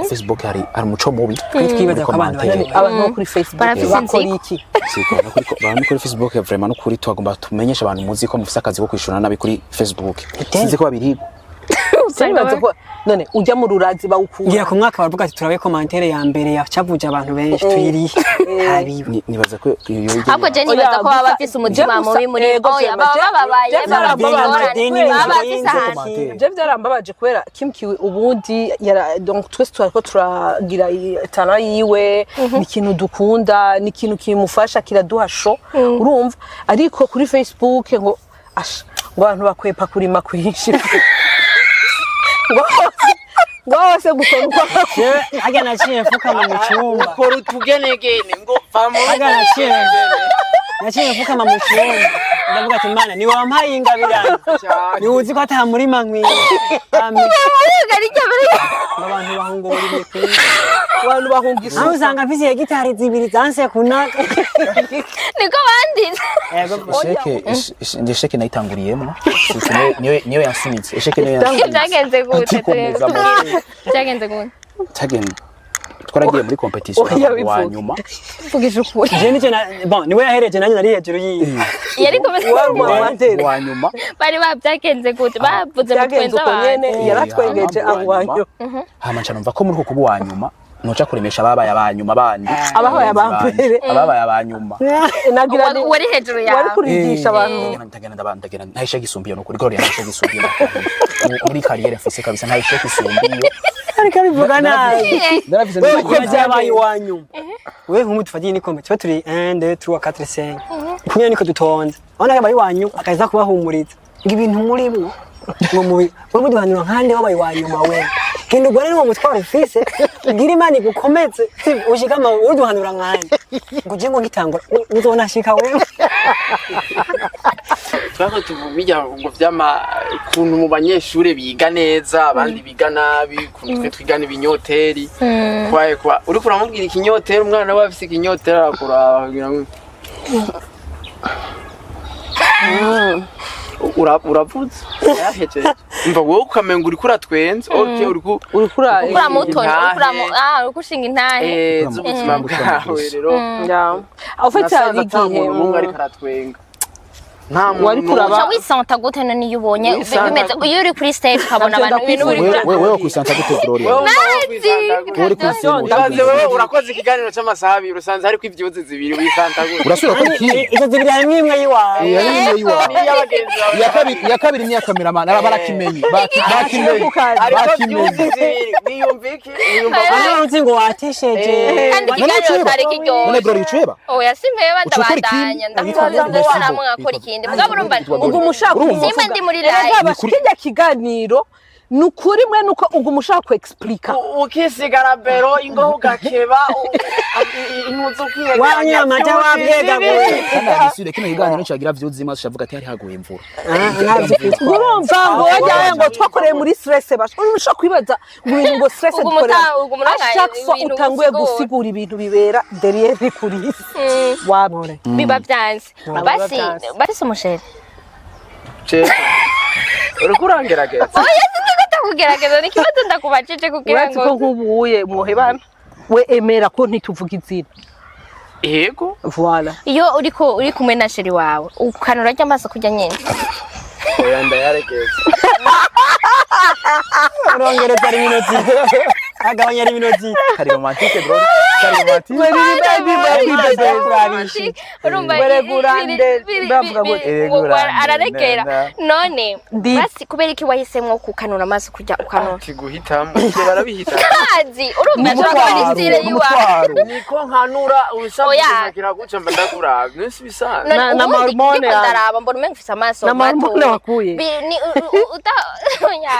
Facebook hari umuco mubi. Twibaza ko abantu Commentaire. bari Abantu bo kuri Facebook Barafise bakora inzigo. iki? Siko, no kuri abantu kuri Facebook vraiment, no kuri twagomba tumenyesha abantu muzi ko mufise akazi ko kwishura nabi kuri Facebook. Sinzi ko babiri. Sinibaza ko none ujya mu rurazi bawukura. Ngira ku mwaka baravuga ati turabe commentaire ya mbere yacavuje abantu benshi tuyirihe habiba. Nibaza ko iyo Ahubwo je nibaza ko baba bafise umutima mubi muri oya, baba bababaye, baba bafise ingorane, baba bafise ahantu. Je byarambabaje kubera Kim Kiwi ubundi yara, donc twese twariko turagira talent yiwe, ni ikintu dukunda, ni ikintu kimufasha, kiraduha show, urumva? Ariko kuri Facebook ngo asha, ngo abantu bakwepa kurima kwinshi, ngo hose gukora uko Jewe harya naciye mfukama mu cyumba. Ukora utugenegene ngo va mu Harya naciye mfukama mu cyumba, ndavuga ati: "Mana, ni wampaye ingabirano, ni uzi ko ata murima nkwiye." Amen. Ngo abantu bahunga uburimyi kwinshi. Abantu bahunga Aho isuka. usanga mfise hegitari 2 zanse kunaga. Niko banditse. Yego. Échec, échec nayitanguriyemo. Siko niyo yansunitse. Échec niyo yansunitse. Byagenze gute? Atikomeza. Byagenze gute? Tagen twaragiye muri competition Oya, wa bivuge. nyuma. Mvugisha ukuri. Je nicyo na bon niwe yahereje, nanjye nari hejuru yiwe. Yari kumeze. Wari umu Wa nyuma. Bari ba byagenze gute? Bavuze Byagenze mutwenza uko abantu. nyene, yaratwengeje Hama abo wanyu. Hama nca numva ko muri uko kuba uwa nyuma noca kuremesha ababaye abanyuma bandi. Ababaye abambere. Ababaye abanyuma. Nagira ni Wari hejuru wari yawe. kurigisha abantu. Ndagenda ndagenda nta échec isumbiye, no kuri Gloria nta échec isumbiye muri carrière mfise kabisa, nta échec isumbiye. Ariko abivuga nabi. Naravuze. Wewe uko byabaye iwanyu, wewe nk'ubu tufatiye n'ikombe, tuba turi 1 2 3 4 5 kumwe, niko dutonze, urabona ko abaye iwanyu akaza kubahumuriza ngo ibintu murimwo ngo mubi wewe muduhanura nkande wabaye iwanyuma, we genda ugwane n'uwo mutwaro ufise, ubwire Imana igukomeze ushikama uduhanura nkande ngo uje ngo ngitangura uzobona ashika wewe. Twako tuvuga bijya ngo vyama ukuntu mu banyeshure biga neza abandi biga nabi, ukuntu twe twigana ibinyoteri kwaye kwa uriko uramubwira ikinyoteri, umwana we afise ikinyoteri arakuraba kugira ngo uravuze yahejeje umva wowe ukamenga uriko uratwenza, okay, uriko Uriko ura Uramutora. Intahe. Urikuramu ah urikushinga intahe. Z'ubuzima bwawe rero. Ya. Au fait hari nasanze ata igihe muntu n'umwe ariko aratwenga, nta muntu Wari n'umwe. kuraba- Uca wisanta gute none iyo ubonye Wisanta bimeze, iyo uri kuri stage ukabona Navyo abantu ibintu uri ndakwifuza. Wewe kwisanta gute, Gloria? Wewe wumva wokwisanta gute? Wowe uri kuri scene. Ibaze wewe urakoze ikiganiro c'amasaha 2, usanze hariko ivyuzi zibiri, wisanta gute? Urasubira gukora ikindi. Izo zibiri harimwo imwe y'iwawe. Iya, niyo yiwawe. Iy'abagenzi bawe. Iya kabiri ni iya cameraman, araba barakimenye. Bakimenye. Hariko Bakimenye. vyuzi zibiri, wiyumva iki? Wiyumva Hano uzi ngo watesheje. Kandi None ikiganiro uceba? cyari None kiryoshe. Gloria uceba? Oya, simpeba. Uca ukora ikindi? Ndabandanya ndakomeza ndakoramo nkakora ikindi, mugabo urumva Uguma ushaka Urumva? Simba ndi muri Erega live. bashika kirya kiganiro ni ukuri mwe nuko uguma ushaka ku explica. Ukisigara bero ingoho ugakeba impuzu ukiyegeranya. Wanywa amata wabwegaguye. Kandi agisire kino kiganiro cyagira vyuzima shavuga ati hari haguye imvura. Urumva ngo wajyaye ngo twakoreye muri stress, basha ushaka kwibaza ngo ibintu ngo stress Uguma dukorera uguma à urangaye chaque fois ibintu utanguye gusigura. Gusigura ibintu bibera derrière les coulisses wabore. Biba byanze basi. Byanze. Basi umu chéri. Uriko urangerageza. Oya, sinzi ndakugerageza, ni ikibazo ndakubajije kugira Uretse ko ngo nk'ubuye mwohebana, we emera ko ntituvuga izina. Yego. Voilà. Iyo uriko uri kumwe na chéri wawe ukanura rya amaso kurya nyine? Oya, ndayaregeza. Urongereza ari minota, agabanya ari minota. Kari romantique, Gloria. Kari romantique. Urumva Weregurande, bavuga ngo ngo araregera none. Ndi- Basi kubera iki wahisemwo kukanura amaso kurya ukanura? Kiguhitamo ivyo barabihita. Kazi urumva ashobora kuba ari style yiwawe. N'umutwaro. Niko nkanura ubusanzwe. Oya. Kiraguca mba ndakuraba nisi bisanzwe. None Na ubundi mahormone ndiko yawe. ndaraba mbona umenga ufise amaso Na mahormone mato. wakuye. Ni oya,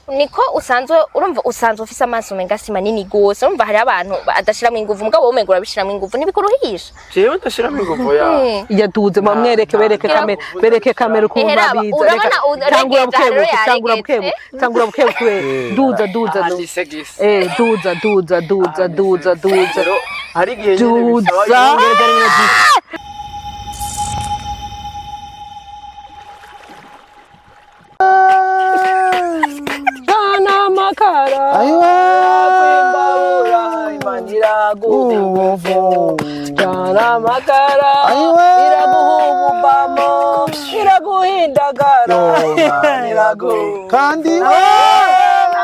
niko usanzwe urumva usanzwe ufise amaso umenga si manini gose, urumva hari abantu adashiramwo inguvu, mugabo wowe umenga urabishiramwo inguvu, ntibikuruhisha? Jewe ndashiramo inguvu ya Yaduze bamwereke, bereke kamera, bereke kamera ukuntu Ehera, babiza. urabona Reka, tangura uregeza, bukebuke, rero tangura yaregetse. bukebuke, tangura bukebuke, duza, duza, duza. Anisegisi. Duza, duza, duza, duza, duza. Rero hari igihe nyene bisaba Duza. Urongereza ari minota. Cana amakara. Ayiwa. Amagara Ayiwe. iraguha ububamo, iraguhindagara, iraguha kandi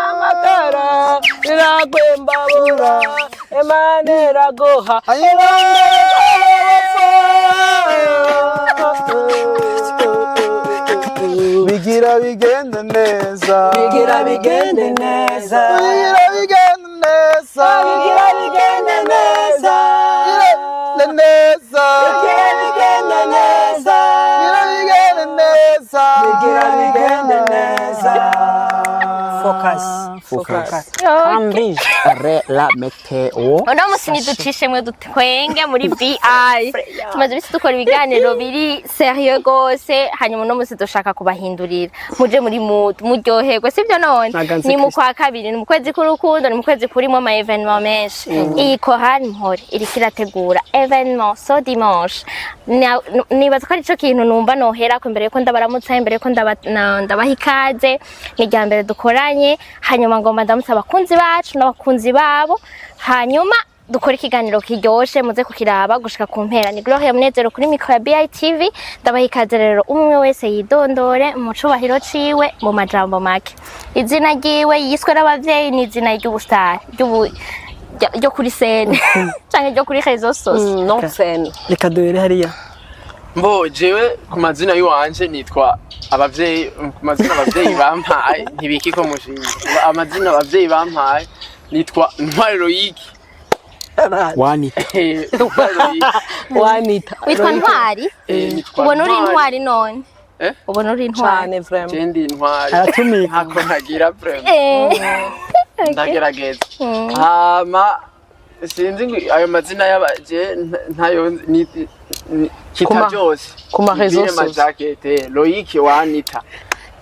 amagara, irakwembabura, Imana iraguha. Ayiwe. Bigira bigende neza. Bigira bigende neza. Bigira bigende neza. Bigira bigende neza. Bigende neza. Bigira bigende neza. Bigira bigende neza. Bigira bigende neza. Focus. Focus. Cambridge. Re la meteo. Uno musi niducishemwe dutwenge muri BI. Tumaze iminsi dukora ibiganiro biri sérieux gose, hanyuma uno musi dushaka kubahindurira muje muri mood, muryoherwe, sibyo? None Naganze. Ni mu Kristo. kwa kabiri, ni mu kwezi k'urukundo, ni mu kwezi kurimo ama événement menshi. Iyi chorale Mpore iriko irategura événement ce dimanche. Nibaza ko arico kintu numva noherako imbere yuko ndabaramutsa, imbere yuko ndabaha ikaze. Ni irya mbere dukoranye, hanyuma ngomba ndamutse abakunzi bacu n'abakunzi babo, hanyuma dukora ikiganiro kiryoshe, muze kukiraba gushika ku mpera. Ni Gloria Munezero kuri micro ya BITV. Ndabaha ikaze rero, umwe wese yidondore mu cubahiro ciwe, mu majambo make, izina ryiwe yiswe n'abavyeyi n'izina ry'ubustar ryo kuri scène canke ryo kuri réseaux sociaux. Non scène. Reka duhere hariya. Mbo jewe ku mazina y'iwanje nitwa abavyeyi, ku mazina abavyeyi bampaye, ntibiki ko mushinga amazina abavyeyi bampaye, nitwa Ntwari Loyiki. Wanita. Ntwari Loyiki. Wanita. Witwa Ntwari? Nitwa Ubona uri intwari none? Eh? Ubona uri intwari? Cane vraiment. Je ndi intwari. Aratumiye. Ntako ntagira vraiment. Ndagerageza. Hama sinzi ngo ayo mazina y'aba je ntayo ni kita byose ku ma réseaux Nibwire sociaux. Majakete Loïc wa Anita.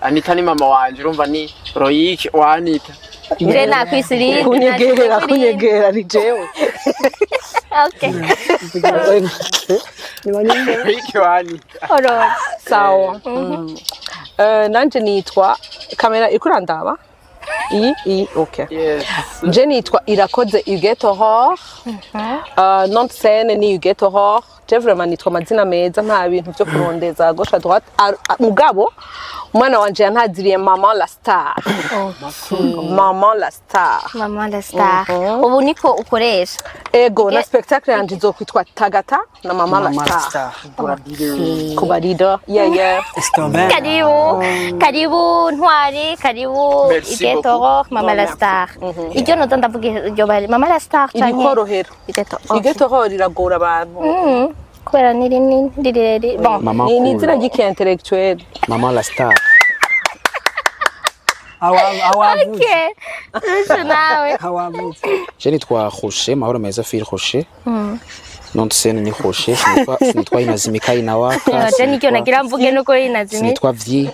Anita ni mama wanje, urumva ni Loïc wa Anita. Je nakwisirinde. Kunyegera, kunyegera ni jewe. Okay. Loïc wa Anita. Aurore. Sawa. Nanje nitwa kamera iriko irandaba iyi iyi, okay. Yes. Je nitwa Irakoze Huguette Aurore. Nom de scène ni Huguette Aurore. Je vraiment nitwa amazina meza, nta bintu vyo kurondeza gauche à droite. Mugabo umwana wanje yantaziriye Maman la Star. Maman la Star. Mama la Star, ubu niko ukoresha? Ego, na spectacle yanje izokwitwa Tagata na Mama la Mama la Star. Star. Kuba leader, yeah. Escobar. Karibu, karibu Ntwari, karibu. Merci. Huguette Aurore, Mama la Star, iryo noza ndavuga iryo bari Mama la Star canke Ibikorohera. Huguette Aurore? Huguette Aurore iragora abantu. Kubera ni rinini, rirerire, bon. Mama. Ni izina Cool. ry'iki intellectuel. Mama la Star. Awavuze. Okay, Rushu nawe. Awavuze. Je nitwa Rocher Mahoro Meza Phil Rocher. Nom de scène ni Rocher, sinitwa Inazimika Inawaka. Je niryo nagira mvuge nuko inazimi. Sinitwa Vyi.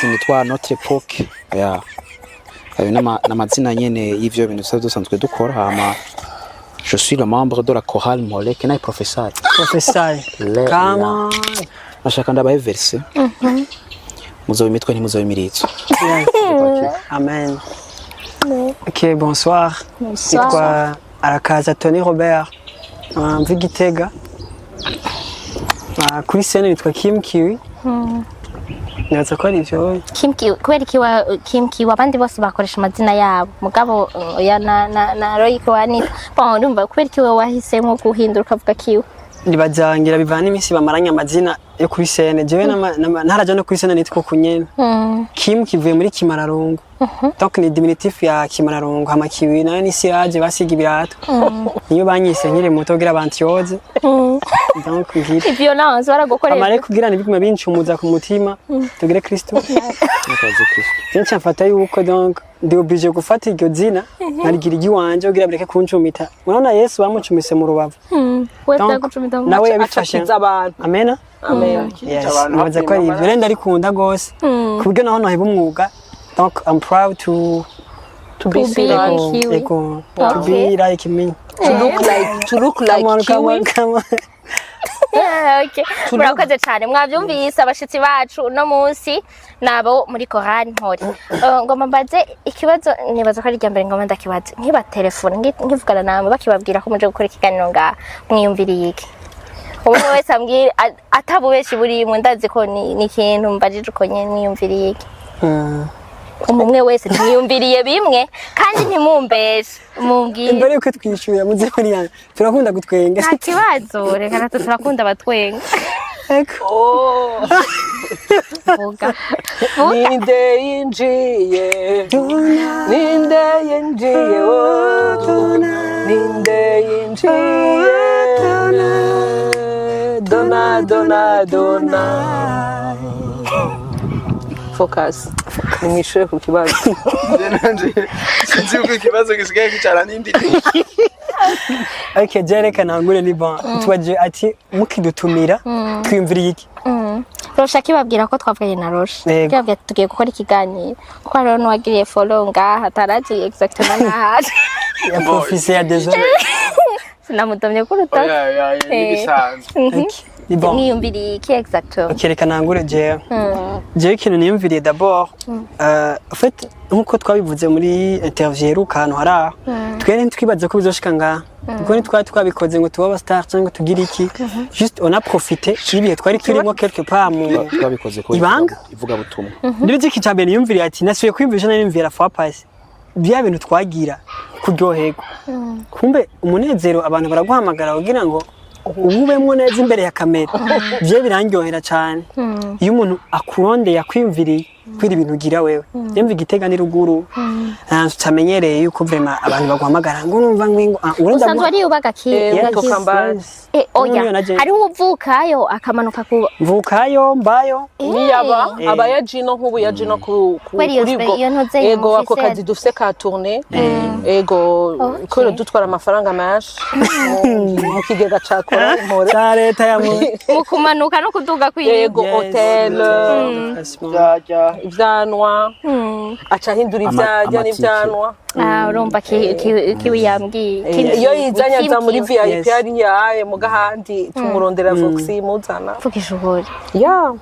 Sinitwa Notre Époque. Ya. Ayo n'amazina nyene y'ivyo bintu dusanzwe dukora, hama je suis le membre de la chorale Mpore Can I prophesy? Prophesy. Le Come on. Nashaka ndabahe verse. Muzoba imitwe, ntimuzoba imirizo. Yes. Amen. Ok, bonsoir. Bonsoir. Nitwa Arakaza Tony Robert. Mva Gitega. Kuri scène nitwa Kim Kiwi. Nibaza ko ari ivyo. Kim Kiwi, kubera iki wa Kim Kiwi? Abandi bose bakoresha amazina yabo, mugabo oya na Royiko wa Anita, bon, urumva kubera iki wowe wahisemo guhindura ukavuga Kiwi? Nibazangira bivana n'iminsi bamaranye amazina yo kuri scène. Jewe ntaraja no kuri scène nitwa kunyene. Kim kivuye muri Kimararungu. Donc ni diminutif ya Kimararungu. Hama Kiwi nayo ni sirage basiga ibirato. Niyo banyise nkiri muto kugira bantyoze. Donc ngira. Violence baragukoresha. Amare kugira ntibigume bincumuza ku mutima. Tugire Kristo. Nakaze Kristo. Kenshi mfata yuko donc ndi obligé gufata iryo zina nkarigira iry'iwanje kugira bareke kuncumita. Urabona Yesu bamucumise mu rubavu. We Donc, byagucumita mu nawe yabifashe. Acakiza abantu. Amena. Amen. Yes, Abantu nibaza ko ari bapima. ivyo. Rero ndarikunda gose. Ku buryo naho noheba umwuga. Donc I'm proud to To be To be seen. like Kiwi. Ego, to Okay. be like me. To look like Come on, come Kiwi. on, come on. Okay. Murakoze cyane, mwabyumvise, abashitsi bacu uno munsi nabo muri chorale Mpore. Ngomba mbaze ikibazo, nibaza ko ari irya mbere ngomba ndakibaze nkiba telefone nkivugana namwe, bakibabwira ko muje gukora ikiganiro ngaha, mwiyumviriye iki? Umwe wese ambwire atabubeshi burimwe. Ndazi ko ni ikintu mbajije uko nyene, mwiyumviriye iki? Umwe wese mwiyumviriye bimwe, kandi ntimumbeshe, mumbwire. Imbere yuko twishyura, muze muri turakunda gutwenga. Nta kibazo, reka natwe turakunda abatwenga. Ego. Vuga, vuga. Ninde yinjiye? Ninde yinjiye? Oh, ninde yinjiye? Dona, dona, dona, focus, nimwishure ku kibazo. Nanje sinzi uko ikibazo gisigaye kicara n'indi. Ok, je reka ntangure. Ni bon, tubaje ati mukidutumira twiyumviriye iki? Rosha akibabwira ko twavuganye na Rosha, Yego. akibabwira ati tugiye gukora ikiganiro, kuko hariho n'uwagiriye follow ngaha atarazi exactement n'ahari. Ya profise ya désolé. Sinamudomye ku rutoki. Oya, oya, n'ibisanzwe. Ok, ni bon. Mwiyumviriye iki exactement? Ok, reka ntangure jewe. Jewe ikintu niyumviriye d'abord, en fait, nkuko twabivuze muri interview iheruka ahantu hari aho, twere ntitwibaze ko bizoshika ngaha, kuko ntitwari twabikoze ngo tube aba star cyangwa ngo tugire iki. Juste on a profité y'ibihe twari turimo quelque part mu Twabikoze ko Ibanga? ivugabutumwa. Niba iki cya mbere niyumviriye, ati nasubiye kwiyumvisha, niyumvira fois passée bya bintu twagira kuryoherwa, kumbe umunezero abantu baraguhamagara kugira ngo ububemwo neza imbere ya kamera. Byo birandyohera cyane iyo umuntu akurondeye, akwiyumviriye kwira ibintu ugira wewe. Yumva igitega ni ruguru, ahantu tutamenyereye yuko vraiment abantu baguhamagara ngo urumva ngo urenza. Usanzwe ari ubaga ki? Eh, utoka mbali. Eh, oya. Niyo naje. Hariho uvukayo akamanuka ku Mvukayo, mbayo. Niyaba Eh. aba yaje ino, nk'ubu yaje ino ku Kubera iyo kuri bwo iyo ntuze ego ako mufise. kazi dufise ka tournée, ego, kubera dutwara amafaranga menshi mu kigega ca Kora Impore. Ca leta ya mu Mu kumanuka no kuduga kwiwe. Ego, hôtel, ivyanwa, aca ahindura ivyarya Amatike. n'ivyanwa. Ah, urumva kiwi yambwiye. Iyo yizanye aza muri Kim Kiwi. VIP hariya mu gahandi, tumurondera voxi imuzana. Mvugisha ukuri. Ya.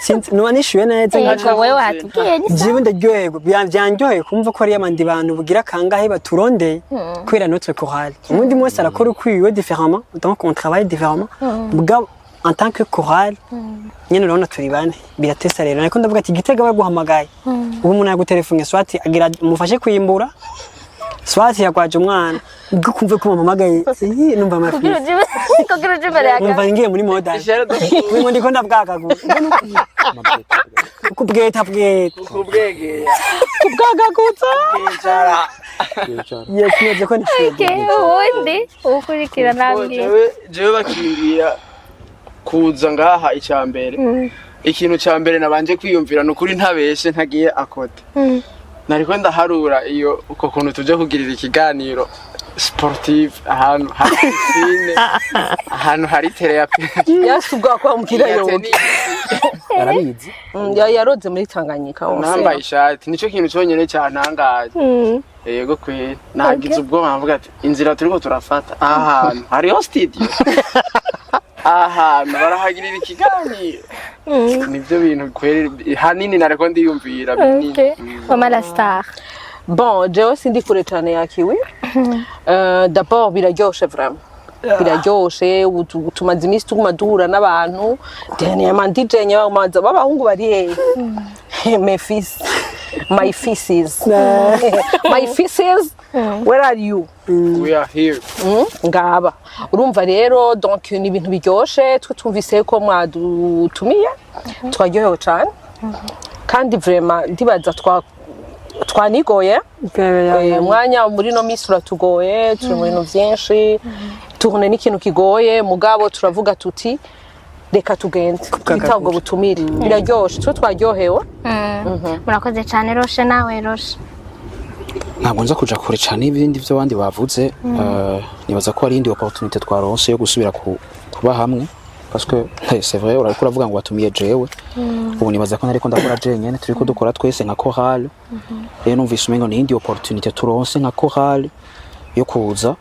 Sinzi nuba nishyuye neza. Yego, wewe watubwiye ni sawa. Jewe ndaryoherwa, byanryoheye kumva ko hariyo abandi bantu bugira kangahe baturondeye kubera notre chorale. Ubundi wese arakora ukwiwe différemment, donc on travaille différemment. Mugabo en tant que chorale nyene, urabona turi bane, biratesa rero. Ariko ndavuga ati Gitega baguhamagaye, ubu umuntu yagutelefone, soit agira mufashe kwimbura, soit yagwaje umwana, ubwo kumve ko bampamagaye, iyi numva Kugira amafisi. Kugira uje imbere ya Numva ngiye muri modern, ngo ndiko ndabwagagura kubweta bweta. Kubwegera. Kubwagaguza. Kwicara. Yes, neze ko nishyuye. Okay, ubundi ukurikira nambwiye. Jewe bakimbwira kuza ngaha, icya mbere, ikintu cya mbere nabanje kwiyumvira, ni ukuri ntabeshe, ntagiye akote, nariko ndaharura iyo uko kuntu tuje kugirira ikiganiro sportive ahantu hari piscine, ahantu hari terrain ya Yasi ubwa kwambwira yoga. Arabizi. Yaroze muri Tanganyika wose. Nambaye ishati, nico kintu cyonyine cyantangaje. Yego kweri, nagize ubwoba, mvuga ati inzira turiko turafata, aha hantu hariho studio, aha hantu barahagirira ikiganiro. Nivyo bintu kweri hanini nariko ndiyumvira binini. Okay. Mama la star. Bon, jewe sindi kure cane ya Kiwi. D'abord biraryoshe, vraiment biraryoshe. Ubu tumaze iminsi tuguma duhura n'abantu. Dernièrement DJ nyabamanza b'abahungu bari hehe? Mes fils, my fils, my fils, where are you? We are here. Ngaba urumva rero, donc ni ibintu biryoshe. Twe twumvise ko mwadutumiye, twaryohewe cane, kandi vraiment ndibaza twanigoye. Umwanya muri no minsi uratugoye, turi mu bintu byinshi, tournée n'ikintu kigoye, mugabo turavuga tuti reka tugende twita ubwo butumire. Biraryoshe, twe twaryohewe. Murakoze cyane. Roshe, nawe Roshe. Ntabwo nza kuja kure cyane y'ibindi byo abandi bavuze. Nibaza ko hari indi opportunité twaronse yo gusubira kuba hamwe, parce que c'est vrai, urariko uravuga ngo watumiye jewe, ubu nibaza ko nariko ndakora jenyene, turiko dukora twese nka chorale. Rero numvise umengo ni indi opportunité turonse nka chorale yo kuza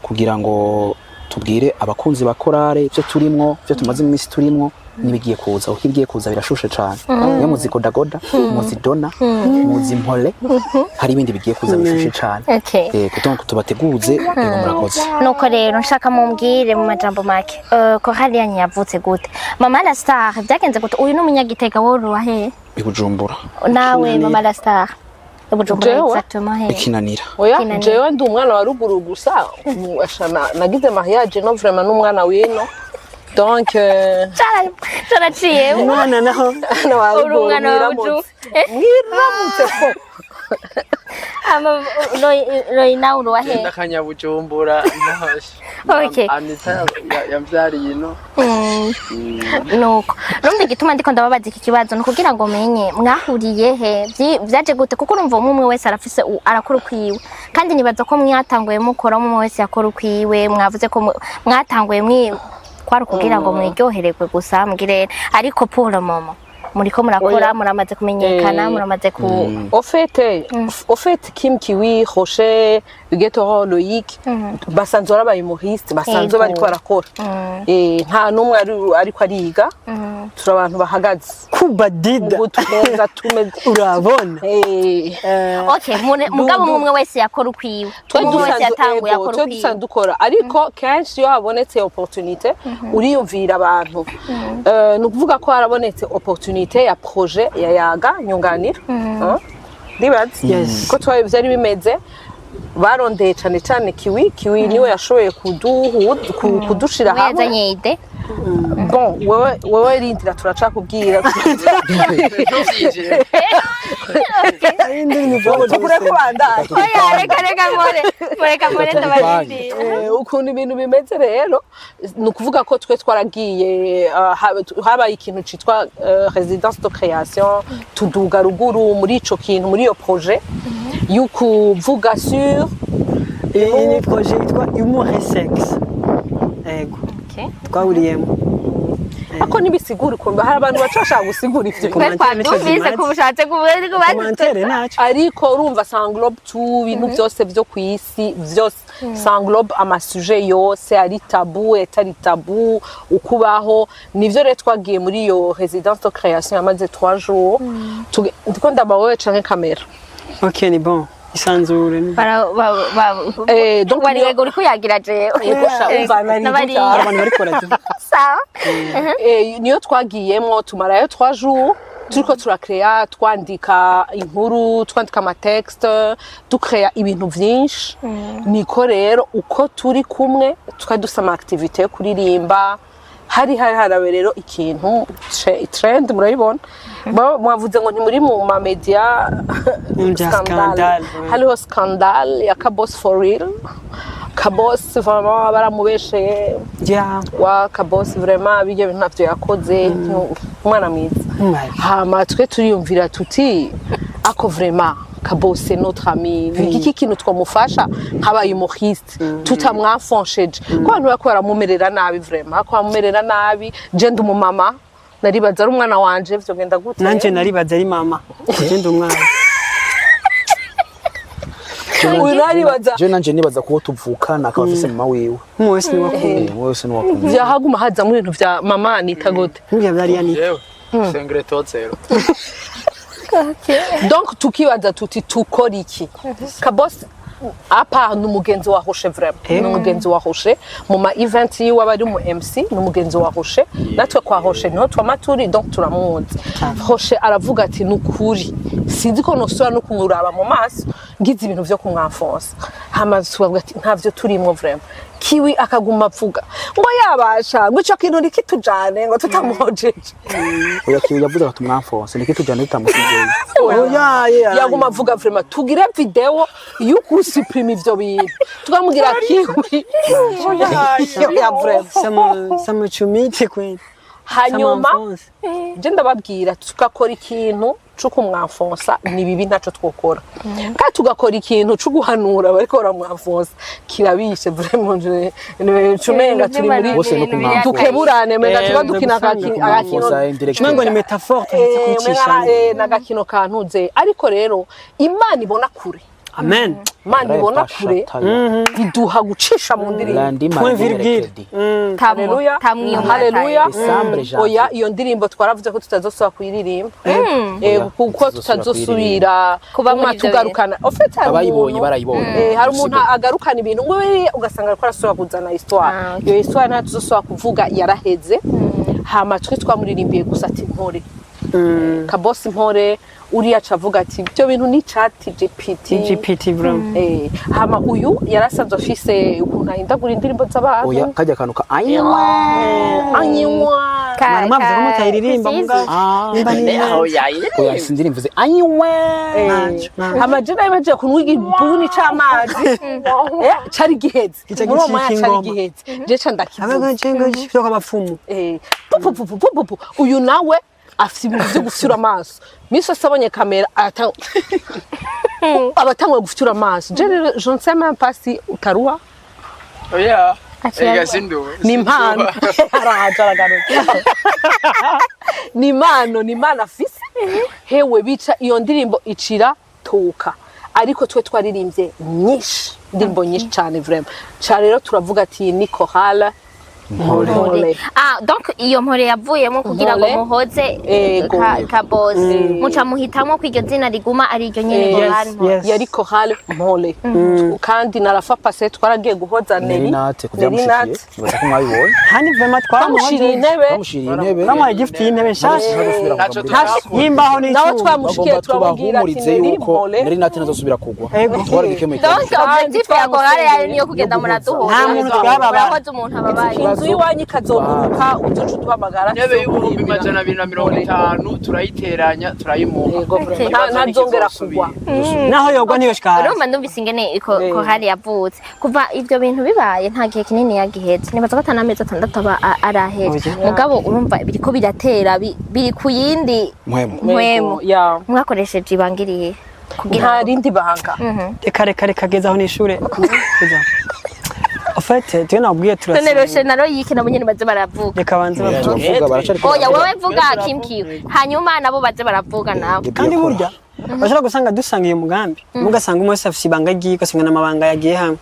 kugira ngo tubwire abakunzi ba chorale ibyo turimwo, ibyo tumaze iminsi turimwo. n'ibigiye kuza, kuko ibigiye kuza birashushe cane. Niyo muzi Godagoda, muzi Dona, muzi Mpole, hari ibindi bigiye kuza bishushe cane. Yego, donc tubateguze. Yego, murakoze. Nuko rero nshaka mumbwire mu majambo make, korali yanyu yavutse gute? Mama la Star, byagenze gute? Uyu ni umunyagitega, wowe uri he? I Bujumbura. Nawe, Mama la Star, Bujumbura? Jewe? Exactement he? Ikinanira. Oya. Kinanira. Jewe ndi umwana wa ruguru gusa. Asha, nagize mariage no vraiment n'umwana wino, donc Caraciye. Umwana naho. Umwana wa Uri ruguru. umwana wa Mwiramutse. Buju. Mwiramutse fo. Ama Roy, nawe uri wahe? Ndakanyabujumbura nahashe. Anita yamvyariye ino. Nuko urumva igituma ndiko ndababaza iki kibazo ni ukugira ngo menye mwahuriye he, vyaje gute, kuko urumva umwe umwe wese arafise arakora ukwiwe, kandi nibaza ko mwatanguye mukora, umwe wese yakora ukwiwe. Mwavuze ko mwatanguye kwari ukugira ngo mwiryohererwe gusa, mugire, ariko pour le moment muriko murakora, Oya. muramaze kumenyekana, muramaze ku Au fait, Kim Kiwi, Rocher, Hugues, Loïc basanzwe ari aba humoriste, basanzwe bariko barakora. Nta n'umwe ariko ariga, turi abantu bahagaze Kubadida. Ubu tumeza tumeze. Urabona. Okay, mugabo umwe umwe wese yakora ukwiwe. Twe Umwe wese dusanzwe, yatanguye ego, akora twe ukwiwe. dusanzwe dukora, ariko kenshi iyo habonetse opportunité uriyumvira abantu. Ni ukuvuga ko harabonetse opportunité ya projet ya Yaga Nyunganira. Ndibaza ko twari byari bimeze, barondeye cane cane Kiwi. Kiwi niwe yashoboye kudushira We hamwe. yazanye idée. Bon, wewe rindira, turacakubwira. Ntuvyinjire. Tukure kubandanya. Oya, reka more mureka more, ndabarindira. Ukuntu ibintu bimeze rero, ni ukuvuga ko twe twaragiye, habaye ikintu citwa résidence de création, tuduga ruguru muri ico kintu, muri iyo projet y'ukuvuga sur Iyi ni projet yitwa Humour et Sexe. Ego. Twahuriyemo. Ako ntibisigura ukuntu hari abantu baca bashaka gusigura ivyo. Twe Commentaire nico twabyumvise zimaze. ko mushatse kubaza. Commentaire ntacyo. Ariko urumva, ça englobe tout, ibintu byose byo ku isi byose, ça englobe ama sujets yose, ari tabou, atari tabou, ukubaho. Nivyo rero twagiye muri iyo résidence de création yamaze 3 jours. Ndiko ndaba wowe canke kamera. Ok, ni bon. Isanzure. Donc wari niyo- wego uriko uyagira jewe. Yego sha, umva nari N'abariya. gutya. Abantu bariko baraduha. Sawa. Niyo twagiyemo, tumarayo 3 jours turiko turakeya, twandika inkuru, twandika ama textes, dukeya ibintu vyinshi. Niko rero uko turi kumwe twari dufise ama activité yo kuririmba. Hari harabe rero ikintu trend, murabibona. Mwavuze ngo ntimuri mu ma media. Bya scandale, ouais. Hariho scandale ya Kabos for real. Kabos vraiment baramubesheye. Wa Kabos vraiment bijya bintu ntavyo yakoze, umwana mwiza. Hama twe turiyumvira tuti: ako vraiment Kabos c'est notre ami, ni iki kintu twamufasha nk'aba humoriste tutamwafonsheje, ko abantu bariko baramumerera nabi, vraiment ko bamumerera nabi. Je ndi umumama, naribaza ari umwana wanje vyogenda gute? Nanje naribaza ari mama, je ndi umwana. Uyu naribaza. Je nanje nibaza kuwo tuvukana akaba afise mama wiwe. Umwe wese niwe akunda. Umwe wese niwe akunda. Vyahaguma hazamwo ibintu vya mama nita gute? Nk'ibyo byari yani. Jewe sengreto zero. Donc tukibaza tuti: tukora iki? Kabos à part ni umugenzi wa Rocher, vraiment ni umugenzi wa Rocher, mu ma event yiwe aba ari mu MC, ni umugenzi wa Rocher, natwe kwa Rocher niho twama turi, donc turamuzi. Rocher aravuga ati: ni ukuri sinzi ko nosubira no kumuraba mu maso ngize ibintu vyo kumwamfonsa. Hama tubavuga ati: ntavyo turimwo vraiment. Kiwi akaguma avuga ngo yabasha ngo ico kintu nikitujane ngo tutamuhojeje. Oya, Kiwi yavuze ati umwamfonse nikitujana tutamusizeyo. Oya, yeah. Yaguma avuga vraiment tugire vidéo y'ukusuprima ivyo bintu, tukamubwira: Kiwi, ya vraiment. Ça me chumite kweli. Hanyuma Ça m'enfonce. je ndababwira, tugakora ikintu co kumwamfonsa ni bibi, ntaco twokora, kandi tugakora ikintu co guhanura bariko baramwamfonsa kirabishe vraiment. Cumenga turi muri Bose no kumwamfonsa. Dukeburane, menga tuba dukina ndagusanga. agakino. Kumwamfonsa indirect. Umengo ni métaphore tuzi Menga kwicishamo. N'agakino kantuze, ariko rero Imana ibona kure. Amen. Imana ibona kure, iduha gucisha mu ndirimbo. Lundi, Point mardi, virgule. mercredi. Haleluya. Tamwe. Haleluya. Décembre, janvier. Oya, iyo ndirimbo twaravuze ko tutazosubira kuyiririmba. Oya, Kuko tutazosubira. tutazosubira Kuba muri kuguma ivyo. tugarukana. En fait, hari Abayibonye umuntu- barayibonye. Hari umuntu agarukana ibintu ngo biriya, ugasanga ariko arasubira kuzana histoire. Ah, okay. Iyo histoire nta tuzosubira kuvuga, yaraheze. Hama twe twamuririmbiye gusa ati mpore kabosi, mpore. Uriya aca avuga ati ibyo bintu ni chat GPT. GPT vraiment. Hama uyu yarasanzwe afise ukuntu ahindagura indirimbo z'abantu. Oya, kajya kantu ka ayiwa. Anywa. Mwari mwavuze ko mutayiririmba muga. Nimba ni Aho yayi. Oya, sindiri mvuze ayiwa. Ntaco. Amajina yabaje kunywa igibuni c'amazi. Cari giheze. Gica Muri uwo mwanya gicika cari ingoma. giheze, je ca ndakivuza. Abaga cyo kw'abapfumu. Pu, pu, pu, pu, pu, pu, pu. Uyu nawe afite ibintu vyo gufyura amaso. Misi yose abonye kamera aba atanguye gufyura amaso. Je rero, je ne sais même pas si utaruha. Oya. Aciye Ega agwa. sinduwe. Ni impano, araje aragaruka, ni impano, ni impano afise. Hewe, bica iyo ndirimbo icira tuka, ariko twe twaririmbye nyinshi, indirimbo nyinshi cyane vraiment. Ca rero turavuga ati ni chorale Mpore. Ah, donc iyo mpore yavuyemo kugira ngo Mpore. muhoze Ego. Kabosi, muca muhitamo ko iryo zina riguma ari iryo nyene, Yes, chorale Mpore. Yes. Yari chorale Mpore, kandi narafa pase twaragiye guhoza Neri. Nerinate kubyamushikiye, nibaza ko mwabibonye. Hani vraiment Twamushiriye twaramushiriye intebe. Twamushiriye intebe. Twamuhaye gift y'intebe nshasha Ntazosubira Ntaco kugwa muri- tutakoze. y'imbaho Nawe n'icyuma. twamushikiye, Bagomba turamubwira ati tubahumurize Neri yuko Mpore. Nerinate ntazosubira kugwa. Ego. Twaragikemuye. Donc objectif ya chorale yari niyo kugenda Yo guhoza. muraduhuza. Nta muntu twababara. Murahoza umuntu ababaye. Inzu y'iwanyu ikazoguruka, uzoca uduhamagara. Intebe y'250,000 turayiteranya, turayimuha. Yego, Okay. ntazongera kugwa. Naho yogwa niyo shikara. Urumva ndumvise ingene chorale yavutse. Kuva ivyo bintu bibaye nta gihe kinini yagiheze, nibaza ko atari amezi 6 aba arahera. Oya. Mugabo urumva biriko biratera biri ku yindi Mpwemu. mpwemu. Ya. Mwakoresheje ibangiriye kugira Nta ngo rindi banga. Reka, reka, reka, geza aho nishure. Geza. En fait, twe nabwiye none turasenga. Roshe na Royike nabo nyene baze baravuga. Reka banze bavuge. Turavuga, baracari. Oya, wewe vuga Kimkiwe, hanyuma nabo baze baravuga nabo. Kandi burya bashobora gusanga dusangiye umugambi, mugasanga umwe wese afise ibanga ryiwe, ugasanga n'amabanga yagiye hamwe.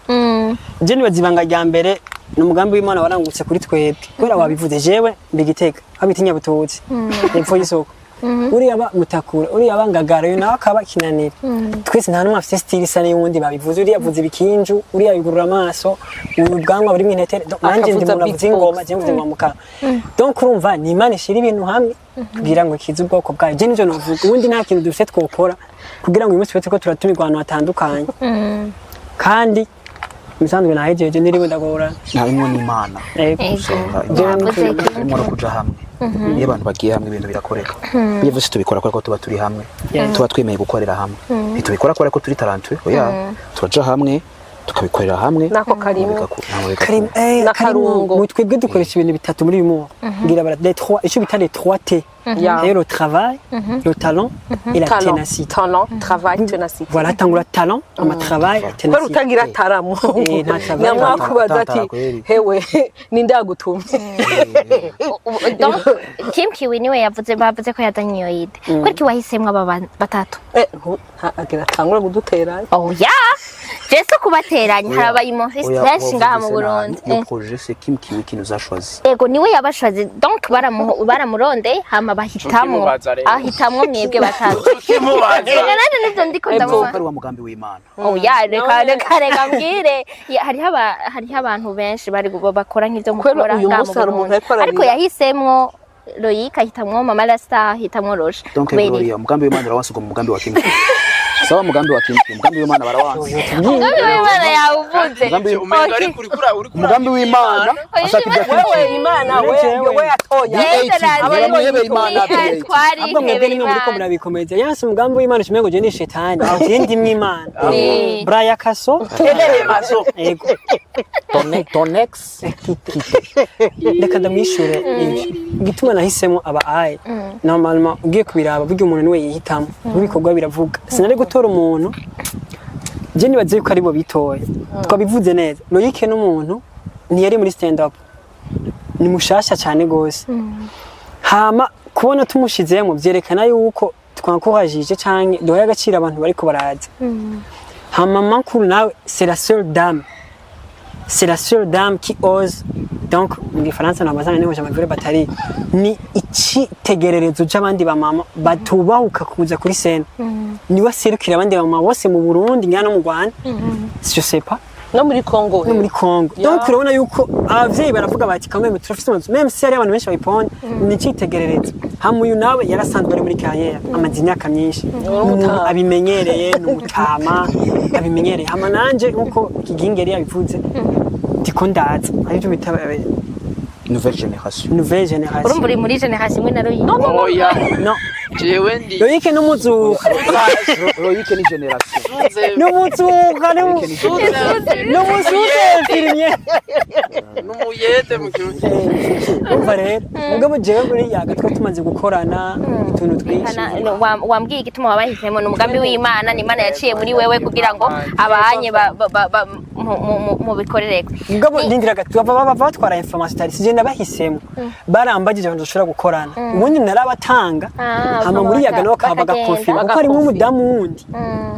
Je nibaza ibanga rya mbere ni umugambi w'Imana warangutse kuri twebwe, kubera wabivuze, jewe mbigitega aho bita Inyabututsi hepfo y'isoko, uriya aba Mutakura, uriya aba Ngagara, uyu nawe akaba Kinanira. Twese nta n'umwe afise style isa n'iy'uwundi. Babivuze, uriya avuze ibikinju, uriya yugurura amaso, uyu ubwanwa burimo inteteri. Donc, nanje ndi Akavuza umuntu avuza beatbox. ingoma, je mvuze ingoma mukaba. Donc urumva ni Imana ishira ibintu hamwe kugira ngo ikize ubwoko bwayo. Je nivyo novuga. Ubundi nta kintu dufise twokora kugira ngo uyu munsi tube turiko turatumirwa ahantu hatandukanye, kandi imisanzwe nahejeje ndiriwe ndagorana. Harimwo n'Imana. Ego. Ego. Gusenga. Wavuze. Harimo no kuja hamwe. Iyo abantu bagiye hamwe ibintu birakoreka. Iyo vyose tubikora kubera ko tuba turi hamwe, tuba twemeye gukorera hamwe. Ntitubikora kubera ko turi talentueux, oya, turaja hamwe tukabikorera hamwe. Nako karimo. Ntabwo Karim, bigakunda. N'akarungo. Mu twebwe dukoresha ibintu bitatu muri uyu mwaka ngira bara les trois, icyo bita les trois T. Rero le travail, le talent et la Talent, ténacité. talent, travail, ténacité. Voilà, tangura talent ama travail, Kubera ténacité. utagira taramu. Nta travail. Nyamwakubaza ati Tantara kweri. hewe, ninde yagutumye? Donc Kim Kiwi niwe yavuze, bavuze ko yazanye iyo idée. Kuki wahisemwo aba batatu? Agira atangure kudutera. Oya, jese kubateranya, hari abayumoriste benshi ngaha mu Burundi. Iyo projet, c'est Kim Kiwi qui nous a choisi. Ego, niwe yabashaze. Donc baramurondeye hama bahitamo Tukimubaza rero. ahitamwo mwebwe batatu. Tukimubaza. Reka nanje nivyo ndiko Ko ndamubaza. ari wa mugambi w'Imana. Oya, reka, reka, reka mbwire. Ya, hariho abantu benshi bari bakora nk'ivyo Kubera mukora uyu ngaha mu munsi hari umuntu Burundi. ariko ararira. Ariko yahisemwo Loyic, ahitamwo Mama Rasta, ahitamwo Roje. Donc Kubera iki? Gloria, umugambi w'Imana urawanse, mu mugambi wa Kim Kiwi. Sawa, umugambi wa Kim Kiwi, umugambi w'Imana barawanse. Umugambi w'Imana yawuvuze. Umugambi Umenga ariko uriko umugambi w'Imana ashaka ibya Kim Kiwi. Wewe Imana, we we yatoya. Baramuhebera Imana. Ahubwo mwebwe nimwe muriko murabikomeza yanse umugambi w'Imana, ukimengo je ni shetani, je ndimwe Imana. Braya Kaso. Ego. Ton ex. Reka ndamwishure ivyo igituma nahisemo aba aye. Normalement ugiye kubiraba, burya umuntu niwe yihitamo, n'ibikorwa biravuga. Sinari gutora umuntu je nibaze yuko aribo bitoye. Twabivuze neza, Loyic n'umuntu ntiyari muri stand up, ni mushasha cyane gose. Hama kubona tumushizemo byerekana yuko twankurajije canke duhaye agaciro abantu bariko baraza. Hama mama nkuru nawe, c'est la seule dame, c'est la seule dame qui ose. Donc mu gifaransa nabazana niho amavire batari ni icitegererezo c'abandi bamama batubahuka kuza kuri scène. Niwe aserukira abandi bamama bose mu Burundi, ngana no mu Rwanda, je sais pas. No muri Congo. No muri Congo. Donc urabona yuko abavyeyi baravuga bati: "Quand même turafise amazu", même si hari abantu benshi bayiponda, ni icitegererezo. Hama uyu nawe yarasanzwe ari muri carrière, amaze imyaka myinshi, ni umuntu abimenyereye, ni umutama abimenyereye. Hama nanje nkuko Kigingi yari yabivuze, ndiko ndaza, arivyo bita Nouvelle génération. Nouvelle génération. Urumva uri muri génération imwe na Royi? Oya. No. Jewe ndi Loïc n'umuzuka. Loïc ni génération. N'umuzuka n'umusuze filmye. N'umuyede mu kirundi. Umva rero, mugabo jewe muri yaga twe tumaze gukorana utuntu twinshi. Wambwiye igituma wabahisemo: ni umugambi w'Imana, ni Imana yaciye muri wewe kugira ngo abanye mubikorereko. Mugabo ndindira gato, bava batwara information itari sije nabahisemo. Barambagije abantu dushobora gukorana, ubundi narabatanga. Ah, hama muri yaga nabo bakaba bakagenda. bagakonfirma kuko harimo umudamu wundi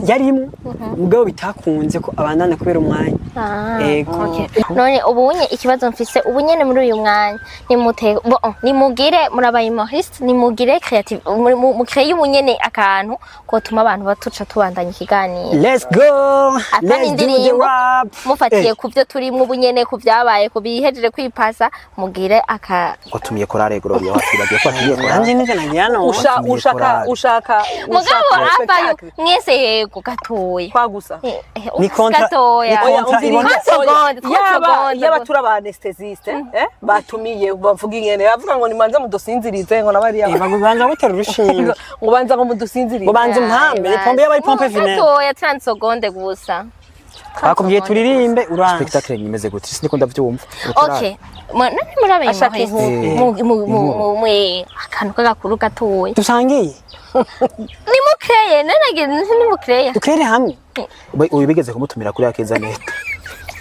yarimwo, mugabo bitakunze ko abandana kubera umwanya. Ah, Ego. okay. None ubunye ikibazo mfise ubu nyene muri uyu mwanya, nimute bon, nimugire muri aba humoriste, nimugire creative, mukreye ubu nyene akantu kotuma abantu batuca tubandanya ikiganiro. Let's go. Atari Let's do the indirimbo, rap. mufatiye Eh, ku byo turimwo ubu nyene, ku byabaye, ku bihejeje kwipasa, mugire aka Watumiye korale Gloria, watwibagiye ko watumiye nanje korale. nivyo nagira no Watumiye Ushaka korali. ushaka Mugabo ushaka abayo spectacle. Mwese yego gatoya. Kwagusa. Ni gatoya. ni Oya, kontra umviriza. iboneka. Seconde, 30 Yaba secondes. yaba turi aba anesthésiste, batumiye bavuga ingene bavuga ngo nimanze mudusinzirize, ngo nabariya Eh, babanza gutera urushinge. Ngo banza ngo mudusinzirize. Ngo banza umpambe ni pompe y'abari pompe funèbre. Gatoya, 30 secondes gusa. Bakubwiye turirimbe, uranze. Spectacle imeze gute? Siniko ndavyumva. Okay. None muri aba Ashaka humoriste, inkuru. akantu k'agakuru gatoya. Dusangiye. Nimukreye, none nimukreye. Dukerere hamwe. Uyu bigeze kumutumira kuri Akeza Net.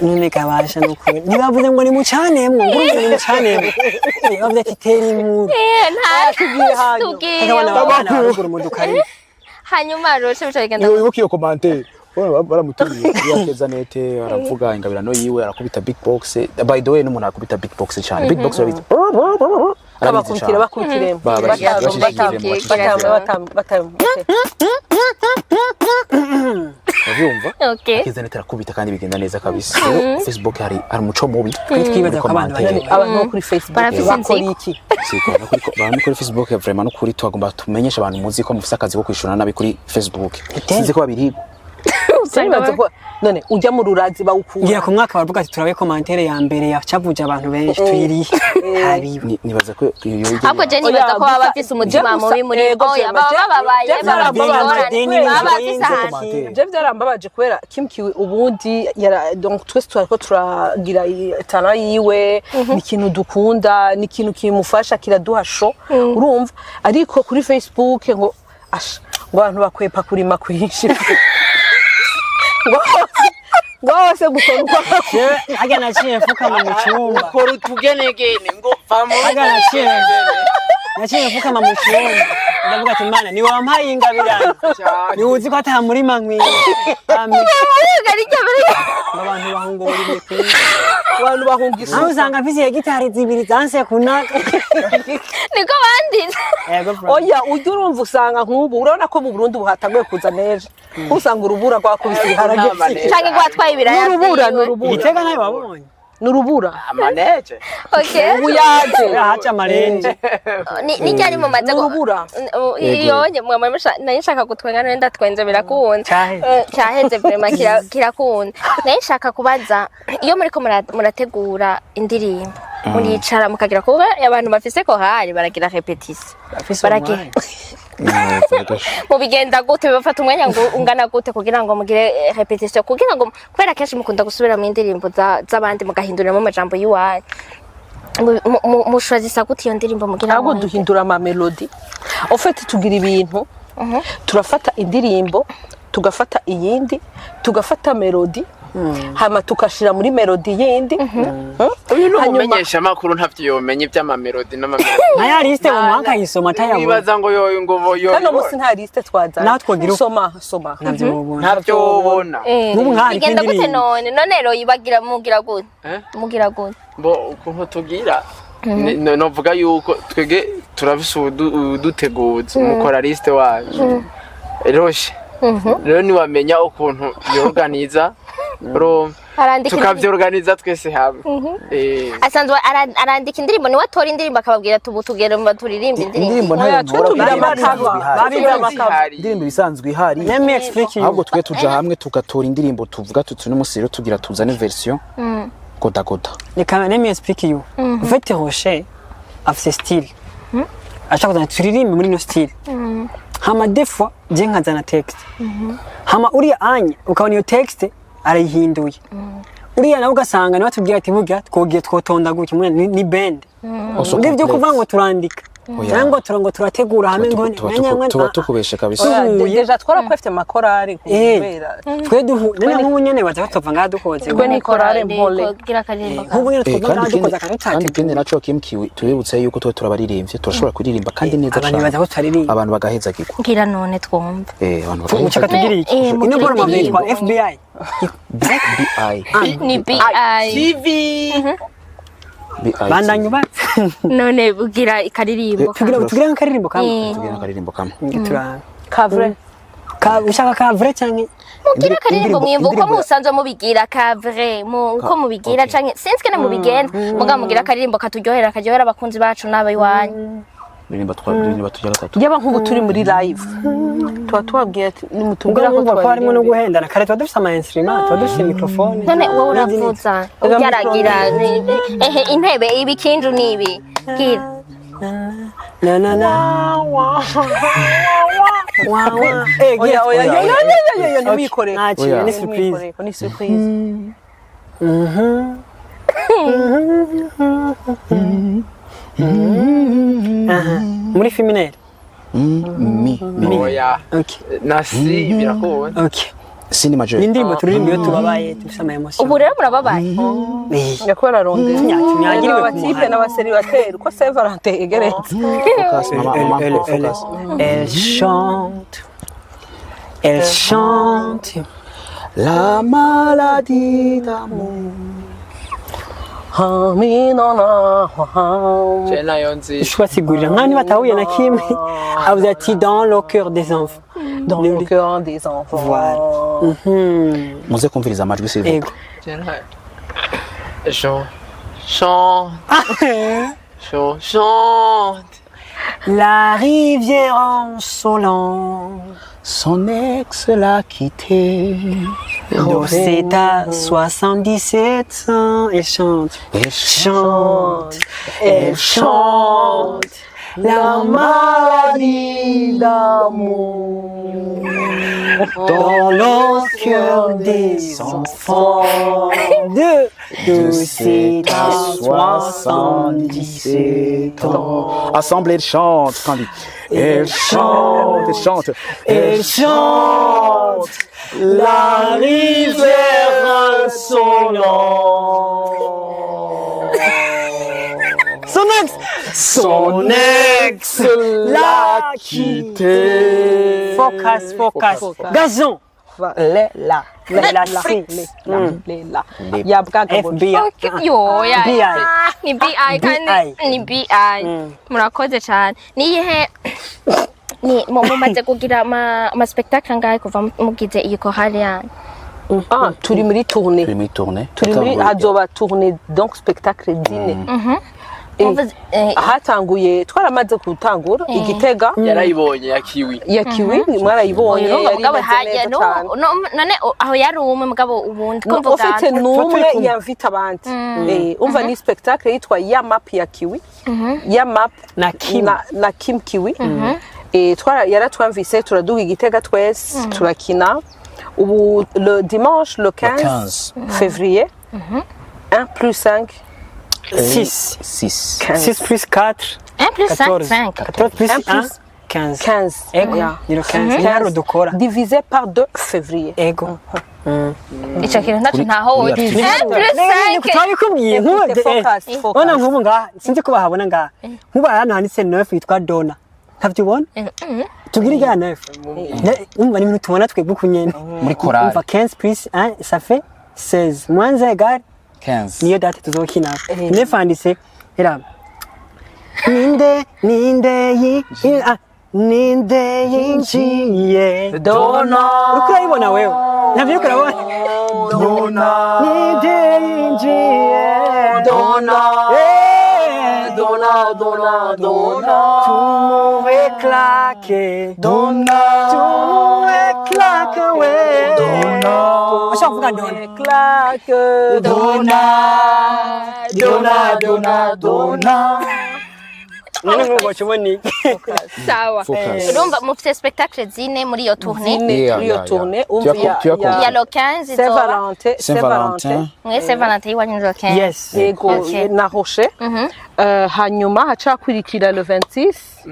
None kabasha nukuri ntibavuze ngo nimucanemwo, ngo urumva nimucanemwo. Eh, bavuze ati tera inkuru. Eh, nta Tubwiye hanyuma. tubwiye. Abana abana baruguru mu dukari. Hanyuma roshe bica bigenda. Niyo wibuka iyo commentaire? Baramutumiye kuri Akeza Net, aravuga ingabirano yiwe, arakubita big box. By the way, n'umuntu arakubita big box cyane. Big box urabizi, arabizi Kabakubitira cyane. bakubitiremo. Bashishikiremo. Batamu. Urabyumva? Okay. Akeza Net arakubita kandi bigenda neza kabisa. Rero Facebook hari umuco mubi. Twibaza ko abantu Commentaire. bari Abantu bo kuri Facebook Barafise bakora inzigo. iki? Siko, abantu kuri Facebook vraiment n'ukuri twagomba tumenyesha abantu muzi ko mufise akazi ko kwishura nabi kuri Facebook. Sinzi ko babiri. Sinibaza ko none ujya mu rurazi bawukura. Ngira ku mwaka baravuga ati turabe commentaire ya mbere yacavuje abantu benshi tuyirihe habiba. Nibaza ko iyo Ahubwo je nibaza ko baba bafise umutima mubi muri Yego, oya, Jema, baba bababaye, je baba bafise byarambabaje. ingorane, baba bafise ahantu. Je byarambabaje kubera Kim Kiwi ubundi yara donc twese twariko turagira talent yiwe, ni ikintu dukunda, ni ikintu kimufasha, kiraduha show, urumva? Ariko kuri Facebook ngo asha, ngo abantu bakwepa kurima kwinshi, ngo hose gukora uko Jewe harya naciye mfukama mu cyumba. Ukora utugenegene ngo va mu Harya naciye mfukama mu cyumba, ndavuga ati: "Mana, ni wampaye ingabirano, ni uzi ko ata murima nkwiye." Amen. Ngo abantu bahunga uburimyi kwinshi. Abantu bahunga Aho isuka. usanga mfise hegitari zibiri zanse kunaga. Niko banditse. Yego, bro. Oya, ujya urumva, usanga nk'ubu urabona ko mu Burundi ubu hatanguye kuza neje, usanga urubura rwakubise ibiharage. Canke rwatwaye ibiraya N'urubura. vyiwe. N'urubura. Igitega nawe wabonye. N'urubura. Amaneje. Okay. Ubu yaje. Haca amarenje. Ni ryari mumaze N'urubura. Iyo nayo nshaka gutwenga, none ndatwenze birakunda. Cyaheze. Eh, cyaheze vraiment, kirakunda. Nayo nshaka kubaza, iyo muriko murategura indirimbo, muricara mukagira, kuba abantu bafise korali baragira répétition, Afise baragira umwanya. Mubigenda gute? Bafata umwanya ngo ungana gute kugira ngo mugire répétition, kugira ngo, kubera kenshi mukunda gusubira mu indirimbo z'abandi mugahinduriramo amajambo y'iwanyu, mushwazisa gute iyo ndirimbo mugira Ntabwo ngo duhindura ama mélodie. En fait tugira ibintu, turafata indirimbo, tugafata iyindi, tugafata mélodie, hama tukashira muri mélodie yindi. Uyu ni Hanyuma- umumenyeshamakuru, ntavyo yomenya ivy'ama mélodies n'ama mélodies. Nka ya liste mu mwaka ayisoma atayabona. Wibaza ngo yo ngo yo Kano musi nta liste twazanye. Naho twogira uko. Soma, soma. Ntabyo mubona. Ntavyo wobona. Nk'ubu nk'ahari Bigenda gute? indirimbo. None rero yibagira mugira gute? Eh? Mugira gute? Bo ukuntu tugira, novuga yuko twege turafise uduteguza, umu choraliste wacu Roshe. Rero niwamenya ukuntu yorganiza, urumva, Arandika indirimbo. tukavyorganiza twese hamwe. Asanzwe arandika indirimbo, niwe atora indirimbo akababwira tubu tugere mu turirimba indirimbo? Indirimbo ntayo Oya, twe ntora, tugira indirimbo amakava. isanzwe ihari. Tugira amakava. Zihari. Indirimbo isanzwe ihari. Let me explain you. Ahubwo twe tuja hamwe tugatora indirimbo, tuvuga tuti uno musi rero tugira tuzane version godagoda. Reka, let me explain you. En fait, Rocher afise style. Ashaka kuzana turirimbe muri no style. Hama des fois je nkazana texte. Hama uriya anya ukabona iyo texte arayihinduye. Uriya nawe ugasanga niwe atubwira ati burya twogiye twotonda gutya mwana ni band. Also Ubwo ibyo complex. kuvuga ngo turandika Oya. cyangwa ngo turategura hamwe ngo Tuba tukubeshe kabisa. Oya, Duhuye. déjà twarakwefite amakorari Eh. kubera Twe duhu none nk'ubu nyene baza batova ngaha dukoze. Twe ni korale mpole. Kugira akaririmbo. Nk'ubu nyene Eh, twova kandi ngaha ikindi dukoze akantu kandi ikindi tutateguye. naco Kim Kiwi, tubibutse yuko twe turabaririmbye, turashobora kuririmba kandi neza Abantu cane. baza ko tutaririmba. Abantu bagahezagirwa. Ngira none twumve. Abantu Ushaka bagahezagirwa. tugire iki? Eh, Ino mugire boro indirimbo. yitwa FBI. BI. Ni BI. TV. BI. Bandanya ubatse. None bugira ikaririmbo. Tugira nk'akaririmbo kamwe. Tugira akaririmbo kamwe. Turabe. Kavre. Ka ushaka ka vrai canke Mugira akaririmbo mwimva uko Indirimbo musanzwe mubigira ka vrai mu uko mubigira okay. canke sinzi kene mubigenza, muga mugira akaririmbo katuryohera, karyohera abakunzi bacu n'abiwanyu. Ndirimba twa ndirimba tujya gatatu. Yaba nk'ubu turi muri live, tuba tubabwiye ati ubwo nimutubwira ko urumva ko harimo no twaririmba. guhendana. Kare tuba dufise ama instrument, tuba dufise microphone. None wowe uravuza ubyaragira ehe intebe ibikinju nibi gira. Na na na wa wa eh. Oya, oya, oya oya, oya, oya, oya, ntimwikorere. Ntacyo. Oya. Ni surprise. Ntimwikorere, ni surprise. Aha muri féminin. Mi mi. Oya. Okay. Na si birakunda. Okay. Si ni majeur. Ni indirimbo turirimba iyo tubabaye, dufise ama emotion. Ubu rero murababaye? Eh. Nyakubahwa ararondera. Tunyagiriwe ku Abatipe muhanda. n'aba célibataires ko Saint Valentin yegeretse. Focus, mama, mama, Elle, elle, focus. elle chante, elle chante La maladie d'amour. Je nayo nzi. Ushobora nka niba batahuye na kimwe, avuze ati dans le cœur des enfants. Dans le cœur des enfants. Voilà. Muze kumviriza amajwi, s'il vous Ego. Plaît. Je nayo. Je chante. Je chante. La rivière insolente. Son ex l'a quitté. De 7 à 77 ans, elle chante. Elle Chante, elle chante la maladie d'amour dans le cœur des enfants de 7 à 77 ans. Assemblée, elle chante, Candy. Elle chante, elle chante, Elle chante la rivière insolente. Son ex, son ex l'a quitté. Focus, focus. Focus. Gazon. Le la. Le la la C. Le la le la. Yabwaga ngo FBI. Okay, yoya. BI. Ni BI kandi BI. ni BI. Murakoze cyane. Niyihe ni mumaze kugira ama spectacle angahe kuva mugize iyi chorale yanyu? Ah, turi muri tournée. Turi muri tournée. Turi muri hazoba tournée, donc spectacle dine. Hatanguye, twaramaze gutangura igitega. Yarayibonye ya Kiwi. Ya Kiwi mwarayibonye, Urumva yari mugabo imeze hajya neza cane. none aho yari umwe, mugabo ubundi ko mvuga Ufite n'umwe turi kumwe. yamvita abandi. Umva, ni spectacle yitwa Ya Map ya Kiwi, Ya Map Na Kim. Na Kim Kiwi. Yaratwamvise, turaduga igitega twese, turakina. Ubu le dimanche le 15, 15. Février, 1 plus 5. 6. 6. 15. 6 plus 4. 1 plus 5. 14. 5. 14 plus 1 1 plus 15. 15. Ego. Yeah. Ni le 15. Ibiharuro dukora. Divisé par 2, février. Ego. Ico kintu ntaco ntaho Kuri wowe artiste. 1 plus 5. Twabikubwiye nk'ubu. Écoute, focus, focus. Ubona nk'ubu ngaha, sinzi ko bahabona ngaha, nk'ubu hano handitse 9, yitwa Dona, ntabyo ubona? Tubwire irya 9. Umva, ni ibintu tubona twebwe uku nyene. Muri chorale. Umva, 15 plus 1, ça fait 16, moins 1 égale 15. Niyo date tuzokina. 9 handitse era ninde ninde yi ah, ninde yinjiye? Dona. Uriko urayibona wewe? Ntabyo uriko urabona? Dona. Ninde yinjiye? Dona. Eh. Dona, Dona, Dona. Tumuhe claque. Dona. Tumuhe claque we. Dona. Bashaka kuvuga Dona. Claque. Dona. Dona, Dona, Dona. None nk'ubu ubona iki? Sawa. Focus. Urumva mufite spectacle zine muri iyo tournée. Zine Yeah, muri iyo yeah, tournée. yeah. Umva, Tu as compris. Ya le 15 Saint izoba Valentin. Saint Valentin. mwe Saint Valentin iwanyu le 15. Yes. Yego. Okay. Na Rocher. Hanyuma haca hakurikira le 26,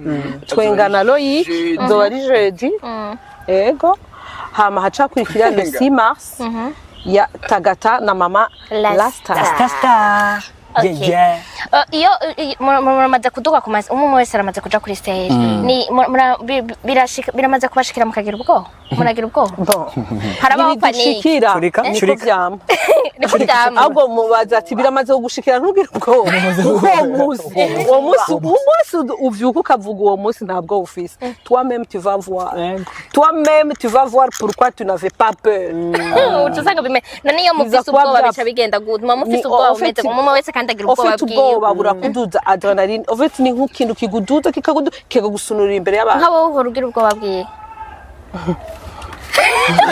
Twenga na Loïc. Jeudi. Zoba ari jeudi. Yego. Hama haca hakurikira le 6 mars ya Tagata na Mama Lasta. Lasta. Star star. Yeah. Okay. Yeah. Iyo muramaze kuduga ku masi, umwe wese aramaze kuja kuri stage, ni biramaze kubashikira mukagira ubwoba, muragira ubwoba? Bon. Harabaho panique? Ntibidushikira. Curika, Niko curika. vyama. Niko vyama. Ahubwo mubaza ati biramaze kugushikira, ntugire ubwoba, kuko uwo munsi uvyuka ukavuga uwo munsi ntabwo ufise. Toi même tu vas voir. Yego. Toi même tu vas voir pourquoi tu n'avais pas peur. Uca usanga bime none iyo Biza mufise kuba ubwoba vyapfa. bica bigenda gute? Muba mufise Ni- ubwoba en fait, bumeze umwe wese kandi agira ubwoba ufite bwiwe. ubwoba burakuduza adrénaline. En fait, ni nk'ikintu kiguduza, kikagusunurira imbere y'abantu. Nka wowe uhora ugira ubwoba bwiwe,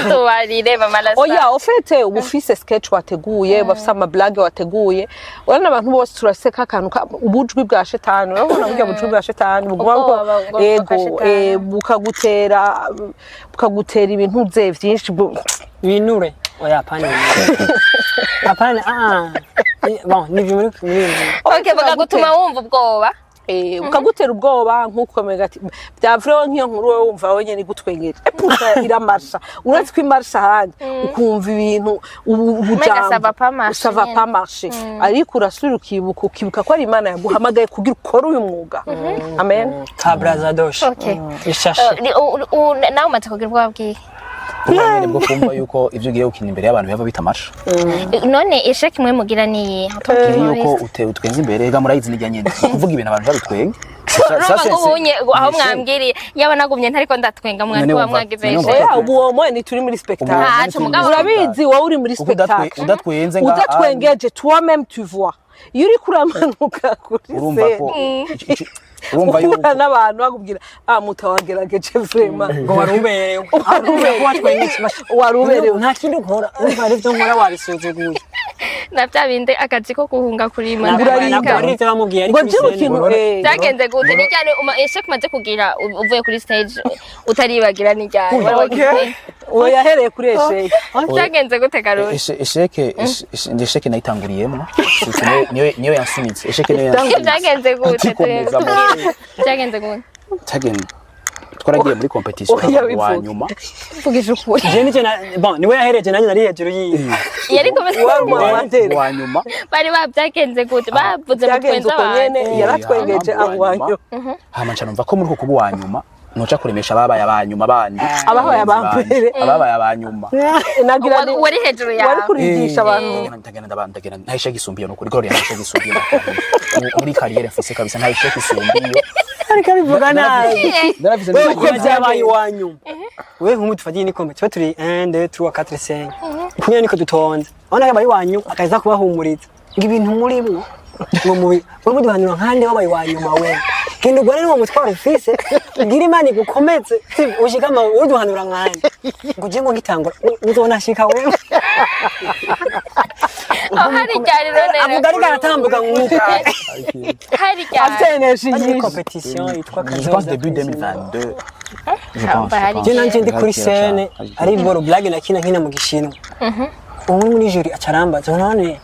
tubarire, Mama Lasa. Oya, en fait, uba ufise sketch wateguye, uba ufise ama blagues wateguye. Urabona, abantu bose turaseka akantu ubujwi bwa shetani. Urabona burya bujwi bwa shetani buguma Ubwoba bwa ego. shetani. Bukagutera ibintu vye vyinshi Binure. Oya, hapana. Hapana, ah. Bon, ni muri muri. Okay, bakagutuma wumva ubwoba. Bukagutera ubwoba, nk'uko umenga ati byavuyeho nk'iyo nkuru wowe wumva wenyine igutwengeje, epuka iramasha, uretse ko imarsha ahandi ukumva ibintu Umenga ça va pas marcher ça va nyene. pas marcher, ariko urasubira ukibuka ko ari Imana yaguhamagaye kugira ukore uyu mwuga. Amen. Ka brazadosh. Okay. Ishashe. Nawe umaze kugira ubwoba bwiwe? Ubwoba nyene bwo kumva yuko ivyo ugiye gukina imbere y'abantu biba bitamasha. None échec mwe mugira niyi? Kiri yuko utwenza imbere ega murayizi nijya nyene kuvuga ibintu abantu babitwenga. Urumva ngo ubunye aho mwambwiriye yaba nagumye ntariko ndatwenga, mwari None kuba mwagize none échec. Oya, ubu uwo mwene turi muri spectacle. Ntaco mugabo. Urabizi, wowe uri muri Kuko spectacle udatwenze nga udatwengeje, toi même tu vois, iyo uriko uramanuka kuri urumva ko scène urumva yuko uhura n'abantu bakubwira: "Ah, mutawagerageje vraiment." Ngo wari uberewe. Wari uberewe. Wari uberewe. Nta kindi ukora. Urumva ari byo nkora, wabisuzuguye. Na bya bindi akazi ko guhunga kurima. Uraringa. Ntabwo ari ibyo bamubwiye, ariko Ngo je mu kintu Byagenze gute? Ni ryari échec umaze kugira uvuye kuri stage utaribagira? Ni ryari wari wagize? Uwo yahereye kuri échec. Byagenze gute, Karoli? Échec, échec nayitanguriyemo. Niyo yansunitse, échec niyo yansunitse. Byagenze gute? Atikomeza. Tubwire. Byagenze gute? Tagenda twaragiye muri competition Oya, wa bivuge. nyuma. Mvugisha ukuri. Je nicyo na bon, niwe yahereje, nanjye nari hejuru yiwe. Yari kumeze Wari umu Wa nyuma. Bari ba byagenze gute? Bavuze Byagenze mutwenze uko abantu. nyene, yaratwengeje Hama abo wa nyuma. wanyu. Hama nca numva ko muri uko kuba uwa nyuma noca kuremesha ababaye abanyuma bandi. Ababaye abambere. Ababaye abanyuma. Nagira Wari hejuru yawe. Wari kurigisha abantu. Ndagenda ndagenda nta échec isumbiye, nukuri Gloria, nta échec isumbiye muri carrière mfise kabisa, nta échec isumbiye. Ariko abivuga nabi. Naravuze. Wewe uko byabaye iwanyu, wewe nk'ubu tufatiye n'ikombe, tuba turi 1 2 3 4 5, kumwe niko dutonze, urabona ko abaye iwanyu akaza kubahumuriza ngo ibintu murimwo ngo mubi wowe muduhanura nkande wabaye iwanyuma, we genda ugwane n'uwo mutwaro ufise, ubwire Imana igukomeze ushikama, uduhanura nkande ngo uje ngo ngitangura uzobona shika wewe. Aho hari ryari none? Avuga ariko aratambuka nk'uko. Hari ryari? Afite énergie Ari nyinshi. compétition yitwa Je pense début 2022, je pense. Hari Je nanje ndi kuri scène, ari boro blague nakina nkina mu gishinwa, umwe muri jury acarambaza: "None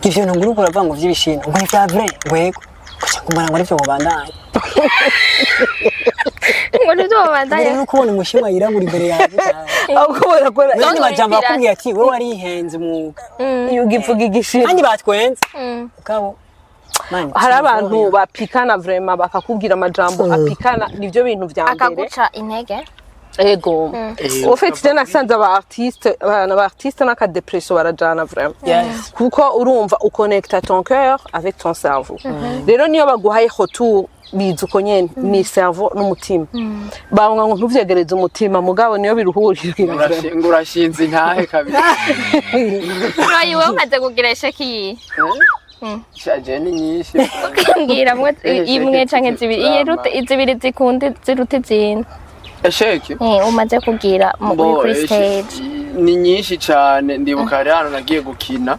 ivyo bintu nguru uravuga ngo vy'ibishinwa, ngo ni vya vrai?" Ngo: "Yego." Kuca kumbara ngo arivyo mubandanye. Ngo ntitubandanye. Mbere nuko ubona umushinwa yirabura imbere yawe cyane. Ahubwo barakora. Mu yandi majambo, Inspiration. bakubwiye ati: "Wowe warihenze umwuga." Ugivuga igishinwa. Kandi batwenze mugabo. Man, Hari abantu bapikana vraiment, bakakubwira amajambo apikana, nivyo bintu vya mbere. Akaguca intege. Ego. Au fait, je nasanze aba artiste, aba artiste n'aka dépression barajana vraiment. Kuko urumva uconnecta ton cœur avec ton cerveau. Rero niyo baguhaye retour, biza uko nyene, ni cerveau n'umutima. Bamwe ngo ntuvyegereze umutima, mugabo niyo biruhurira vraiment. Ngo urashinze intahe kabiri. Royi, wowe umaze kugira échec iyi? Shaje, ni nyinshi. Mbwira mwe imwe canke zibiri, iyi zibiri zikunda ziruta izindi. Échec? Umaze kugira uri Bo, kuri échec stage. Ni nyinshi cyane. Ndibuka hari hano nagiye gukina.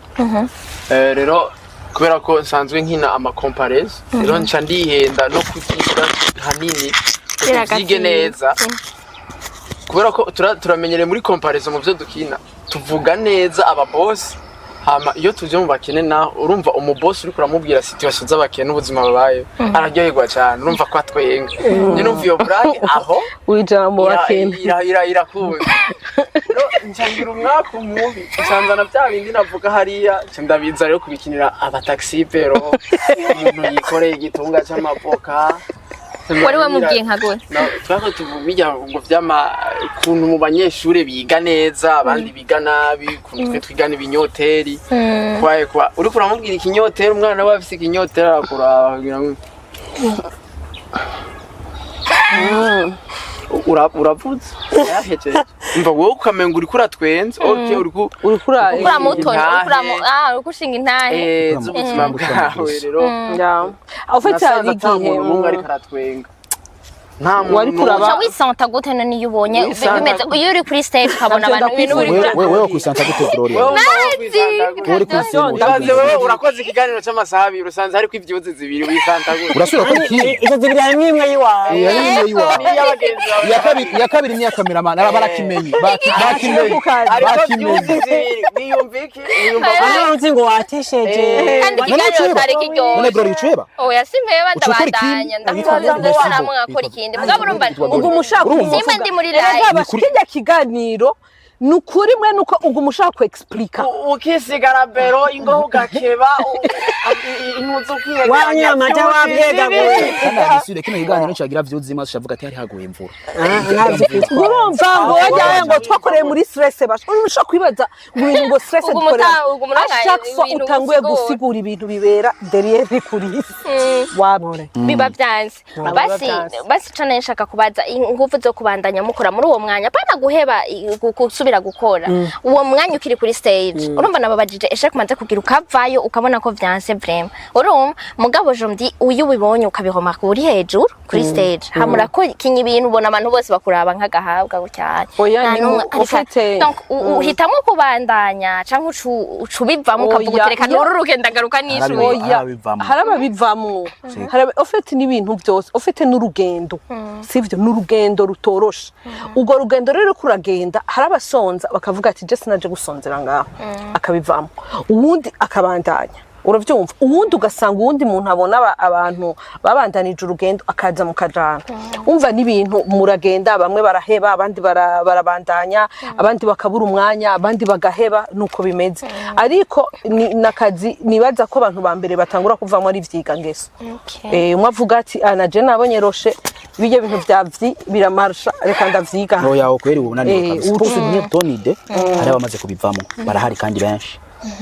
Rero kubera ko nsanzwe nkina ama comparaisons, rero nca ndihenda no kuziga hanini ngo tuvyige Biragatsindwa. neza, kubera ko turamenyereye muri comparaison mu byo dukina tuvuga neza ababosi. Hama iyo tuje mu bakene naho, urumva umubosi uriko uramubwira situation z'abakene, ubuzima babayeho, araryoherwa cyane. Urumva ko atwenga nyine, umva iyo blague aho Wijana mu bakene. Irakunda. Rero ncangira umwaka mubi, ncanzana bya bindi navuga hariya, nca ndabiza rero kubikinira abataxi pero umuntu yikoreye igitunga c'amavoka. Wari wamubwiye nka gute? Twako tuvuga bijya ngo vyama ukuntu mu banyeshure biga neza, abandi biga nabi, ukuntu twe twigana ibinyoteri. Kwaye kwa uriko uramubwira ikinyoteri, umwana we afise ikinyoteri, arakuraba akagira ngo "Uravuze yahejeje." Umva, wowe ukamenga uriko uratwenza, okay, uriko Uriko ura Uramutora. Intahe. Uriko ushinga intahe. Z'ubuzima bwawe rero. Yeah. En fait, hari Nasanze ata igihe muntu n'umwe ariko aratwenga, nta muntu Wari n'umwe. kuraba- Uca wisanta gute none iyo ubonye Wisanta bimeze, iyo uri kuri stage ukabona Navyo abantu ibintu biri ndakwifuza. Wewe wakwisanta gute, Gloria? Wewe wumva wokwisanta gute? Wowe uri kuri scene. Ibaze wewe urakoze ikiganiro c'amasaha 2, usanze hariko ivyuzi zibiri, wisanta gute? Urasubira gukora ikindi? Izo zibiri harimo imwe y'iwawe. Iya, imwe y'iwawe. N'iy'abagenzi bawe. Iya kabiri ni iya cameraman, araba barakimenye. Bakimenye. Hariko Bakimenye. vyuzi zibiri, wiyumva iki? Wiyumva Hano uzi ngo watesheje. Kandi None ikiganiro uceba? cyari None kiryoshe. Gloria, uceba? Oya, simpeba. Uca ukora ikindi? Ndabandanya, ndakubaza ngo Yitwa waramwe nkakora ikindi, mugabo urumva Yitwa Ubwo umushaka Urumva? Simba ndi muri live. Erega kirya kiganiro ni ukuri mwe, nuko uguma ushaka kwexplica. Ukisigara bero ingoho, ugakeba impuzu, ukiyegeranya. Wanywa amata, wabwegaguye. Kandi agisire kino kiganiro cyagira vyuzi maze shavuga ati hari haguye imvura. Ntabyo kwitwara. Urumva ngo wajya ngo twakoreye muri stress, basha ushobora kwibaza ngo ibintu ngo stress Uguma dukorera. uguma urangaye À chaque fois ibintu utanguye usigura. Gusigura ibintu bibera derrière les coulisses wabore. Biba byanze basi. Byanze. Basi cane nshaka kubaza ingufu zo kubandanya mukora muri uwo mwanya, pana guheba gusubira gukora uwo mwanya ukiri kuri stage. Urumva nababajije échec umaze kugira ukavayo ukabona ko vyanse vraiment. Urumva mugabo je ndi uyu ubibonye ukabihoma uri hejuru kuri stage, hamura ko kinya ibintu, ubona abantu bose bakuraba nk'agahabwa cyane. Oya, ni Donc uhitamwo kubandanya canke ucu ubivamo ukavuga Oya, uti reka nururuke, ndagaruka nishuye? Oya. Harabivamwo. Hari ababivamwo. Au fait n'ibintu byose, au fait n'urugendo, sivyo? N'urugendo rutoroshe. Urwo rugendo rero kuragenda, hari abasonza bakavuga ati: "Je sinaje gusonzera ngaho," akabivamo, uwundi akabandanya, uravyumva? Uwundi ugasanga uwundi muntu abona abantu babandanije urugendo, akaza mukajana. Umva, n'ibintu muragenda, bamwe baraheba, abandi barabandanya, abandi bakabura umwanya, abandi bagaheba, nuko bimeze. Ariko ni nakazi nibaza ko abantu ba mbere batangura kuvamo ari vyiga ngeso. Umwe avuga ati: "Ah, naje nabonye roshe bijya bintu vya vyi biramarsha, reka ndavyiga." Oya, kweri ubu unaniwe kabisa. Pour se donner ton idée, hari abamaze kubivamo, barahari kandi benshi.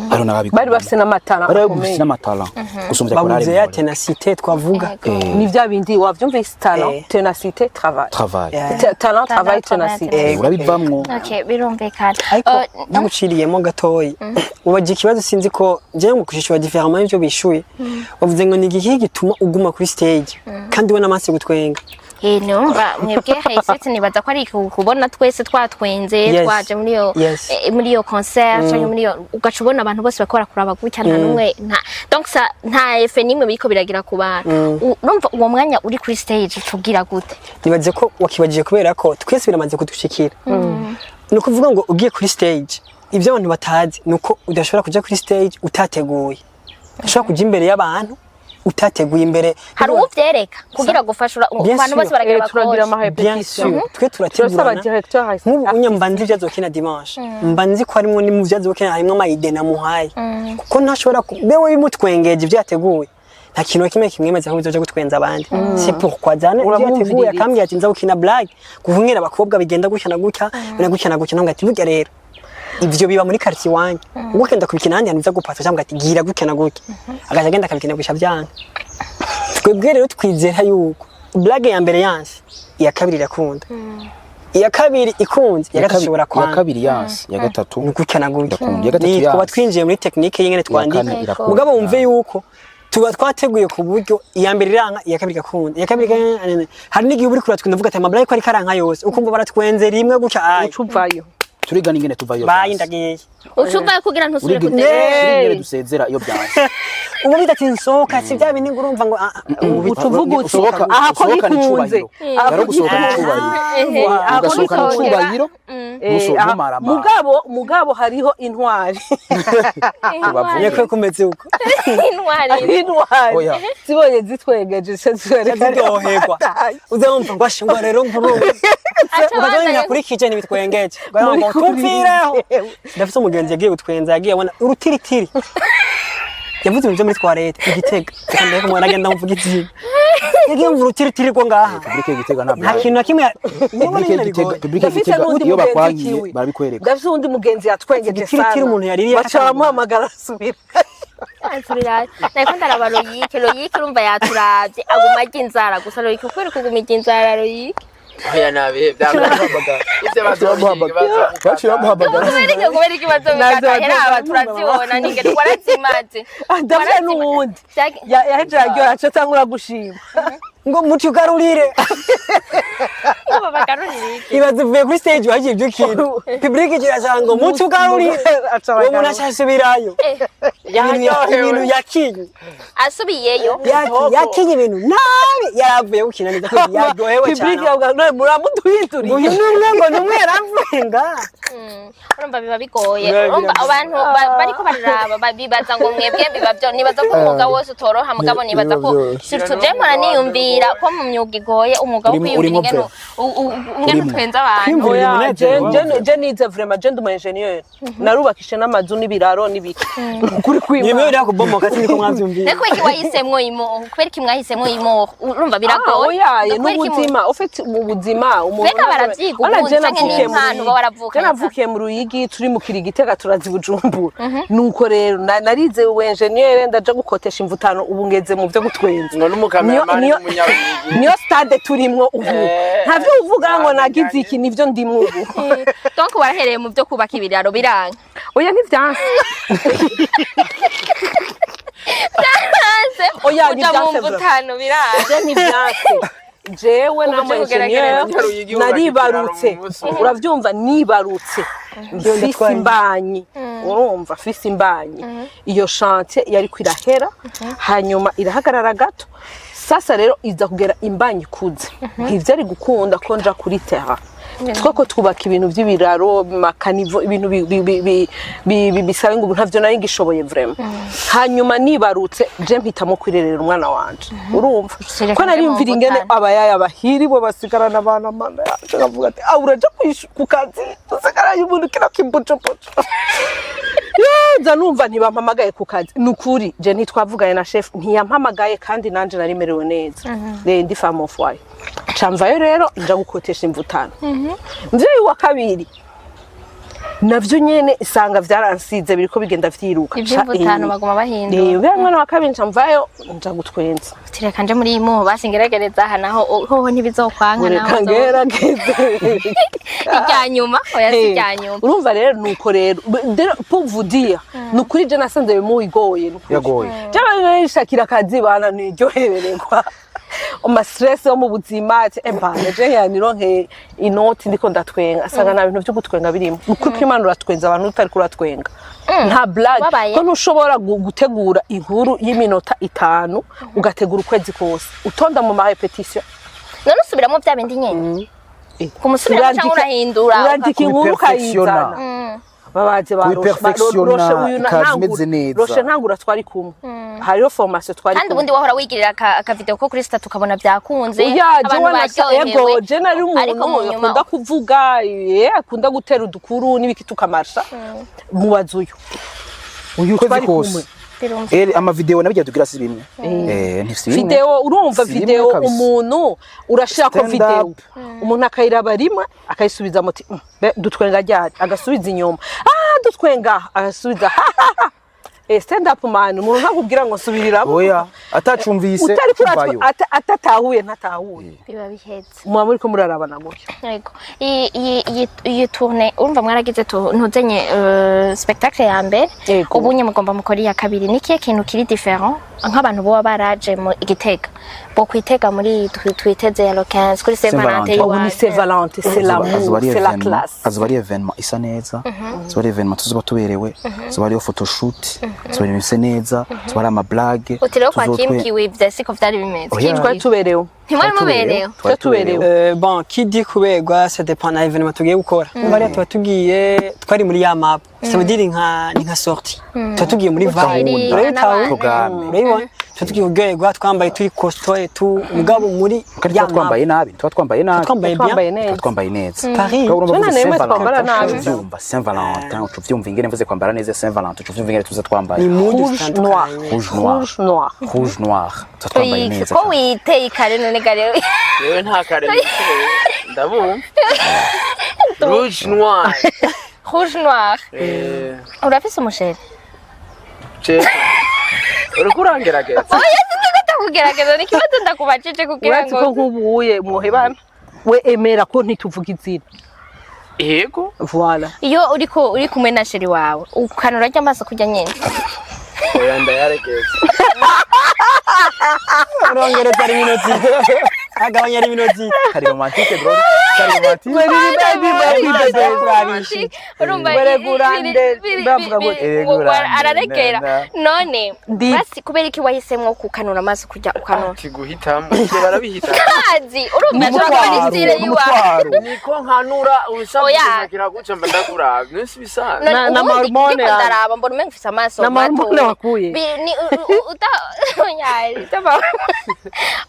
Hari n'ababikora. Bari bafise n'amatara bari akomeye. bafise n'amatara gusumbya korali. Babuze ya ténacité twavuga. Ni vya bindi wavyumvise: talent, ténacité, travail. Travail. Talent, travail, Talent, ténacité. Urabivamwo. Okay, birumvikana. Ariko ntaguciriyemo gatoyi, ubajya ikibazo, sinzi ko njyewe ngo kushishura différemment y'ibyo bishuye. Wavuze ngo ni igiki gituma uguma kuri stage kandi ubona amaso gutwenga? Numva mwebwe réussite nibaza ko ari kubona twese twatwenze, twaje muri iyo muri iyo concert canke muri iyo, ugaca ubona abantu bose bakora kuraba gutya, nta numwe nta donc ça nta effet nimwe biriko biragira ku bantu. Urumva uwo mwanya uri kuri stage ucubwira gute? Nibaze ko wakibajije kubera ko twese biramaze kudushikira. Ni ukuvuga ngo ugiye kuri stage, ibyo abantu batazi ni uko udashobora kujya kuri stage utateguye. Ushobora kujya imbere y'abantu. Utateguye imbere. Hari uwuvyereka kugira gufasha Bien abantu bose sûr. baragira Turagira abakoci. ama Bien répétition. sûr, twe Turasaba turategurana. directeur. Nk'ubu unye mba nzi ivyo azokina dimanche, mba nzi ko harimwo ni mu vyo azokina harimwo ama idées namuhaye, kuko ntashobora bewe bimutwengeje ivyo yateguye, nta kintu na kimwe kimwemeza ko bizoja gutwenza abandi. C'est pourquoi zana ivyo yateguye. Uramwumviririza. Akambwira ati: "Nza gukina blague guhungera abakobwa, bigenda gutya na gutya na gutya na gutya." Nambwira ati: "Burya rero ivyo biba muri quartier iwanyu, ubwo ukenda kubikina ahandi hantu biza gupasa." Cyangwa ati: "Gira gutya na gutya." Agaca agenda akabikina gushya vyanga. Twebwe rero twizera yuko blague ya mbere yanse, iya kabiri irakunda, iya kabiri ikunze, iya gatatu ishobora Iya kwanga. kabiri yanse, iya gatatu Ni gutya na gutya. Ndakunda. Iya gatatu Ni twaba yanse. twinjiye muri technique y'ingene twandika. Kane irakunda. Mugabo wumve yuko tuba twateguye ku buryo iya mbere iranka, iya kabiri igakunda, iya kabiri hari n'igihe uba uriko uratwenda uvuga ati: "Amablague ko ariko aranka yose," ukumva baratwenze rimwe gutya, ayi. Uca uvayo. Turiga n'ingene tuva iyo Bayi, vyanse. ndagiye. Uca uvayo kugira ntusubire Uriga kuzera. turiga ingene dusezera iyo byanse. Ubu bita ati: "Nsohoka." Si bya bindi ngo urumva ngo ubu Uca uvuga uti Usohoka aha ko usohokana bikunze. icubahiro. Aha ko Rero gusohokana bikunze. icubahiro, Aha ko ugasohokana bikunze. icubahiro, ntumaramara. Mugabo hariho intwari. Tubavuge. Nyeko kumeze uko. Intwari. Hariho intwari Oya. zibonye zitwengeje se zitwereka. Ziryoherwa, uzumva ngo ashe ngo rero nkuru Aca ukazabona abandanya. Ntakurikije ntibitwengeje Muri ngo tumvireho. Ndafise umugenzi yagiye gutwenza, yagiye abona urutiritiri, yavuze ibintu byo muri toilette igitega. Reka ndeke umuntu agenda amuvuga izina. Yagiye yumva urutiritiri rwo ngaha. Public y'Igitega nta Nta blague. kintu na kimwe Public nyine y'Igitega, bigoye. public Ndafise y'Igitega n'undi iyo mugenzi bakwankiye kiwi. barabikwereka. Ndafise uwundi mugenzi yatwengeje Igitiritiri sana, umuntu yaririye baca baramuhamagara asubira. Ansubira nariko ndaraba Loyike. Loyike urumva yaturavye, aguma arya inzara gusa. Loyike, kubera kuguma irya inzara, Loyike. Oya, nabihe ibyo. Baciye bamuhamagara. Kubera iki bazobikata? Nazo- Eraba turazibona ninge twarazimaze. Ndafise n'uwundi yahejeje aryoha, aca atangura gushima. Ngo mutugarurire. Ngo babagarurire iki? Ibaze uvuye kuri stage wagiye ibyo kintu, public kirashaka ngo mutugarurire. Aca Uwo muntu abagarura. acasubirayo. Ibintu yakinye. Asubiyeyo. Yakinye ibintu nabi, yaravuye gukina neza ko yaryohewe Public cyane. iravuga: "None muramuduhinduriye." Uyu ni umwe ngo ni umwe yaravuye ngaha. Urumva biba bigoye. Biba Urumva biragoye. abantu bariko bararaba bibaza ngo mwebwe biba byo. Nibaza ko umwuga wose utoroha, mugabo nibaza ko biba byoroshe. surtout je mpora niyumvira ko mu myuga igoye umwuga wo kwiyumvira Urimo ingene vre. ingene Urimo. utwenza abantu. Kwiyumvira Oya, umunezero. je nize vraiment, je ndi umu ingénieur, narubakishe n'amazu n'ibiraro n'ibiki kuri Nimwe kwimana. uri kubomoka, siniko mwavyumviye. Kubera iki wahisemwo imo? Kubera iki mwahisemwo imo? Urumva biragoye. Oya, Kubera iki n'ubuzima ufite mu buzima umuntu Mbega baravyiga Urabona ubundi je canke navukiye mu n'impano Ruyigi. uba waravukanye? Je navukiye mu Ruyigi, turi mu Kirigitega, turazi Bujumbura. Nuko rero narize ubu ingénieur, ndaja gukotesha imvutano, ubu ngeze mu byo gutwenza. Ngo n'umukameramani n'umunyaruyigi. Niyo stade turimwo ubu. Ntavyo uvuga ngo nagize iki, nivyo ndimwo ubu. Donc warahereye mu byo kubaka ibiraro biranga? Oya, ntivyanse. Hanze Oya, uja mu ntivyanse. mvutano biranga. Je ntivyanse, jewe Ubu nama uje kugerageza. ingénieur Ruyigi wubaka naribarutse. ikiraro mu musozi. Uravyumva, nibarutse mfise ndatwaye. imbanyi, urumva mfise imbanyi, iyo chantier yariko irahera, hanyuma irahagarara gato. Sasa rero iza kugera imbanyi ikuze, ntivyari gukunda ko nja kuri terrain. Twako twubaka ibintu by'ibiraro, ma caniveaux, ibintu bisaba ngo ntavyo nari ngishoboye vraiment. Hanyuma nibarutse, je mpitamo kwirerera umwana wanje, urumva Reka ko nje nari mu mvira ingene mvutano. Abayaya bahiri bo basigarana abana, mana yanje, nkavuga ati: "Ah, uraja ku kazi usigaranye umuntu kino kimbucupucu." Nza numva ntibampamagaye ku kazi. Ni ukuri je ntitwavuganye na chef, ntiyampamagaye, kandi nanje nari merewe neza. Rero ndi femme au foyer, camvayo rero nja gukotesha imvutano. Mvyeyi wa kabiri navyo nyene isanga vyaransize, biriko bigenda vyiruka. Ivy'imvutano baguma bahindura. Uriya mwana wa kabiri nca mvayo nja gutwenza. Reka nje muri iyi muho basi ngeregereza aha naho hoho ntibizokwanka naho Reka ngerageze. Irya nyuma, oya, si irya nyuma. Urumva rero, nuko rero pour vous dire, ni ukuri je nasanze bimugoye, ni ukuri. Yagoye. Jewe nishakira akazi bana niryoherererwa ama stress yo mu buzima, ati ebana je yanironke inoti ndiko ndatwenga, asanga nta bintu byo gutwenga birimo. Ni ukuri ko Imana uratwenza abantu utari kuratwenga, nta blague. Wabaye. Ko ntushobora gutegura inkuru y'iminota 5, ugategura ukwezi kose utonda mu ma répétition. None usubiramo bya bindi nyene kumusubiramo cyangwa urahindura? Urandika inkuru Kubiperfectiona. ukayizana. Babaze ba Roche. Kubiperfectionna, Roche uyu ikaza ntangura. imeze neza. Roche ntangura twari kumwe, hariho formation twari Kandi kumwe. ubundi wahora wigirira akavideo ko kuri statut ukabona byakunze, Oya, abantu jewe baryohewe. Ego, je nari Ariko mu umuntu nyuma akunda kuvuga, akunda gutera udukuru n'ibiki, tukamasha mubaza uyu Kwezi twari kose. kumwe. Birumva. Amavideo nabijya tugira si bimwe, ntifsi bimwe. Video urumva Si bimwe video kabisa. umuntu urashirako Stand video up. umuntu akayiraba rimwe akayisubiza muti "Be, dutwenga ryari?" Agasubiza inyuma, ah, dutwenga, agasubiza stand up man, umuntu ntakubwira ngo nsubiriramo. Oya, atacumvise Utari kivayo. Atatahuye ntatahuye. Biba bihetse. Muba muriko murarabana gutya. Yego. Iyi tournée urumva mwaragize ntuzenye spectacle ya mbere. Yego. Ubu nye mugomba mukora iya kabiri. Ni kihe kintu kiri différent nk'abantu boba baraje mu Igitega bo kwitega muri iyi twiteze ya le 15 kuri Saint Valentin? Saint-Valentin. Ubu ni Saint Valentin, c'est Azoba l'amour, ari c'est la événement- classe. Azoba ari événement isa neza, azoba ari événement tuzoba tuberewe, azoba ariyo photoshoot, azoba ari ibintu bisa neza, azoba ari amablague. Uti rero kwa Kim Kiwi vya siko vyari bimeze. Oya. Kim Twari Kiwi. tuberewe. Ntimwari muberewe? Twari tuberewe. Bon, qui dit kuberwa, ça dépend na événement tugiye gukora. Umva rero tuba tugiye, twari muri ya map, ça veut dire nka ni nka sortie, tuba tugiye muri vibe. Gahunda. Urabitahura? Programme. Urabibona, tuba tugiye kuryoherwa, twambaye turi costaud et tout, mugabo muri Kandi ya tuba twambaye map nabi, tuba twambaye nabi? Twambaye bien. Twambaye Tuba neza. twambaye neza. Paris. Urumva Tuna mvuze nemwe Saint Valentin, twambara nabi. uca uvyumva Saint Valentin, uca uvyumva ingene mvuze kwambara neza Saint Valentin, uca uvyumva ingene tuza twambaye. Ni mood Rouge noir. zitandukanye. Rouge noir. Rouge noir. Rouge noir, tuba twambaye neza. Ko witeye kare none gare? Yewe, nta kare niteye, ndabumva rouge noir. Rouge noir. Urafise umuchéri? Ceka, uriko urangerageza. Oya, sinzi kugerageza, ni ikibazo ndakubajije kugira Uretse ko ngo nk'ubuye mwohebana, we emera ko ntituvuga izina. Yego. Voilà. Iyo uriko uri kumwe na chéri wawe ukanura rya amaso kurya nyene? Oya, ndayaregeza. Urongereza ari minoti, agabanya ari minoti. Kari romantique bro, kari romantique. Urumva Weregurande, bavuga gute? ngo araregera none. Ndi- Basi kubera iki wahisemwo kukanura amaso kurya ukanura? Ati guhitamo, ivyo barabihitamo. Kazi urumva ashobora kuba ari style yiwawe. N'umutwaro. Niko nkanura. Oya. Ubusanzwe kiraguca, mba ndakuraba nisi bisanzwe. None Na ubundi mahormone ndiko yawe. ndaraba mbona umenga ufise amaso Na mahormone mato. wakuye. Ni uta oya,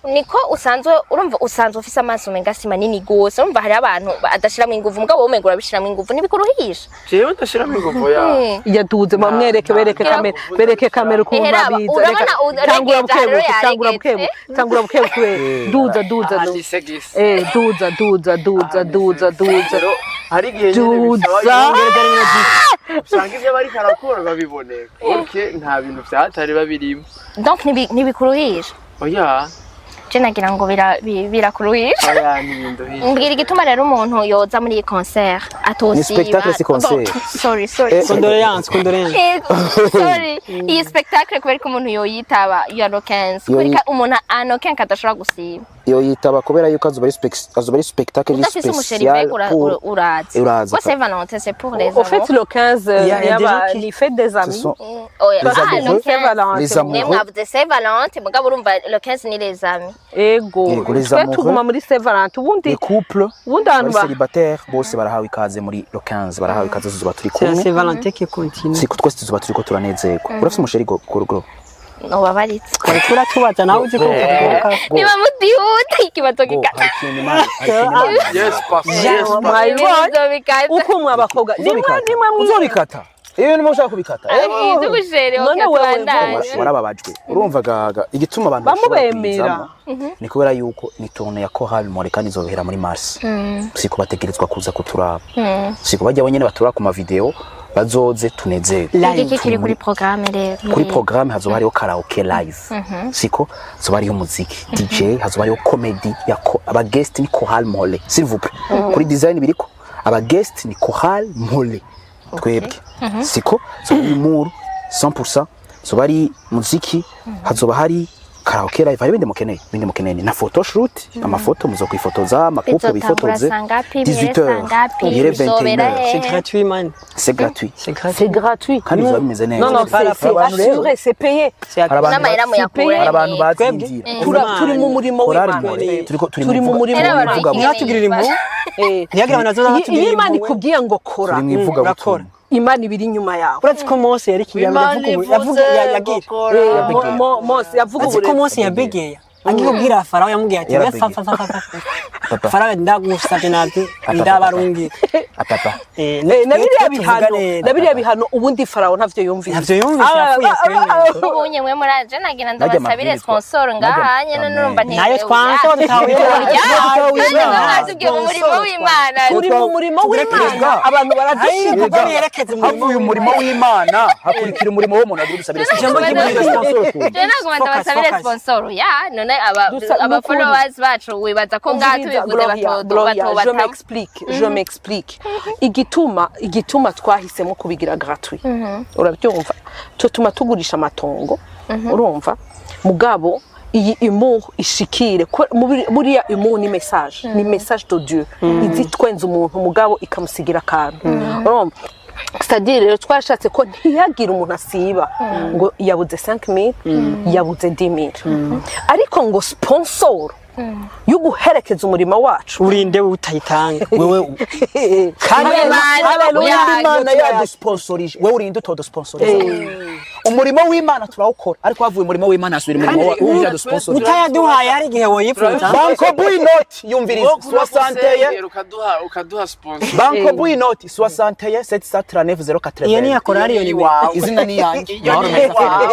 niko usanzwe urumva usanzwe ufise amaso umenga si manini gose. Urumva hari abantu adashiramwo inguvu, mugabo wowe umenga urabishiramwo inguvu, ntibikuruhisha? Jewe ndashiramo inguvu ya Yaduze, bamwereke, bereke kamera, bereke kamera ukuntu Ehera, babiza. urabona Reka, tangura uregeje, bukebuke, rero tangura yaregetse. bukebuke, tangura bukebuke, duza, duza, duza. Anisegisi. Duza, duza, duza, duza, duza. Rero hari igihe nyene bisaba Duza. usanga ivyo bariko arakora babiboneka, ok, nta bintu vyatari babirimo. Donc ntibikuruhisha? Oya. Je nagira ngo birakuruhisha. Oya, ntibinduhisha. Mbwira igituma rero umuntu yoza muri iyi concert atosiba. Ni spectacle, si concert. Bon, sorry, sorry. Condoléances, condoléances. Yego, sorry, iyi spectacle kubera ko umuntu yoyitaba ya le 15, kubera ko umuntu anokenka adashobora gusiba? Iyo yitaba kubera yuko azoba ari spectacle iri Udafise umuchéri spécial mbega pour uraza? Uraza. Ko Saint Valentin c'est pour les Au fait, amours. le 15, Il y a des gens ni fête des Ce amis. sont Oya, les ah, amoureux. le 15. Saint Valentin. Les amoureux. Mwe mwavuze Saint Valentin, mugabo urumva le 15 ni les amis. Ego. Yego, les Twe amoureux. tuguma muri Saint Valentin ubundi. Les couples Ubundi abantu bari célibataires bose barahawe ikaze muri le 15, barahawe ikaze, tuzoba turi C'est la kumwe. Saint-Valentin qui continue. Siko twese tuzoba turiko turanezerwa. Urafise umuchéri go go go? Nobabaritse. Wariko uratubaza nawe uzi ko utavuga. Niba mutihuta ikibazo Go. gikata. Hari ikintu Imana, hari ikintu Imana. Yes pastor, yes pastor. Mwabibonye? Ibibazo bikata. Uko mwe abakobwa nimwe Uzobikata. nimwe mwe Uzobikata iyo niba ushaka kubikata. Iby'ubuchéri. None wewe tubandanye. Warababajwe. Urumva gaga igituma abantu bashobora Bamubemera. kuyizamo ni kubera yuko ni tournée ya Chorale Mpore kandi izohera muri mars, siko? Bategerezwa kuza kuturaba, siko? Bajya bonyene batura ku mavideo, bazoze tunezerwe. Igiki kiri kuri programme rero? Kuri programme hazoba hariho karaoke live, siko? Hazoba hariho umuziki, DJ, hazoba hariho comedy ya aba guest ni Chorale Mpore, s'il vous plaît. Kuri design biriko aba guest ni Chorale Mpore, twebwe, siko? Hazoba hari humour 100%, hazoba hari muziki, hazoba hari karaoke live, hari ibindi mukeneye, ibindi mukeneye ni na photoshoot, amafoto muzokwifotoza, amacouple Bizotangura bifotoze. saa ngapi, bihere 18h saa ngapi, bihere bizobera 21h. hehe? C'est gratuit, man. C'est gratuit. C'est gratuit. C'est gratuit. Kandi bizoba bimeze neza. Non, non, Par c'est rapport- assuré, c'est payé. C'est Hari abantu N'amahera muyakura hari abantu hehe? bazinzira. Turi mu murimo Chorale w'Imana. Mpore, turi Turi mu murimo Era w'Imana. abantu Ntihatugirire impuhwe. Ntihagire abantu bazoza Iyo batugirira Imana impuhwe. ikubwiye ngo kora, Turi mu ivugabutumwa. Urakora. Imana ibiri inyuma yawe. Uretse ko Mose yari Imana yavuga yavuga ivuze yagira gukora. Mose yavuga Uretse ko uburezi. Mose yabegeya agiye kubwira Farawo, yamubwiye ati: Yarabegeye. "We fa fa fa fa." Papa. Farawo, ndagusabye nabyo ndabarungi. Apapa. Na biriya bihano, na biriya bihano, ubundi Farawo ntavyo yumvise. Ntavyo yumvise, yapfuye kwemera. Ubunye mwe muraje nagira Najya ndabasabire amabwirizwa. sponsor ngaha nyene, nurumva nti Nayo twanse dutahuye. Tubwiye mu murimo w'Imana. Turi mu murimo w'Imana, abantu baradushinga. Kuko niyerekeza umurimo. Havuye umurimo w'Imana hakurikira umurimo w'umuntu agira udusabire Ijambo sponsor. ry'Imana. Sponsor ukuntu. Je naguma Focus, ndabasabire focus. sponsor ya none aba aba nukuri. followers bacu wibaza ko ngaha tubivuze Gloria, Gloria, je batobatamo? m'explique, je m'explique. Igituma twahisemo kubigira gratuit. Urabyumva? Tutuma tugurisha amatongo, urumva? Mugabo iyi humour ishikire ko buriya humour ni message, ni message de Dieu. Izi twenza umuntu, mugabo ikamusigira akantu. Urumva? C'est-à-dire rero twashatse ko ntiyagire umuntu asiba ngo yabuze 5000, yabuze 10000, ariko ngo sponsor yo guherekeza umurimo wacu. Urinde utayitanga. Wewe kandi Haleluya. nimba Imana yadusponsorije, wewe urinde utodusponsoriza. Umurimo w'Imana turawukora, ariko havuye umurimo w'Imana hasubira umurimo w'undi yadusponsorije. Utayaduhaye hari igihe woyifuza. Bancobu inoti, yumviriza, Wowe kuba 61 gusengera ukaduha sponsor. Bancobu inoti 61 739 080. Iyo ni iya korari, iyo ni Iwawe. Izina ni yanjye. Iyo Mahoro ni meza. iwawe.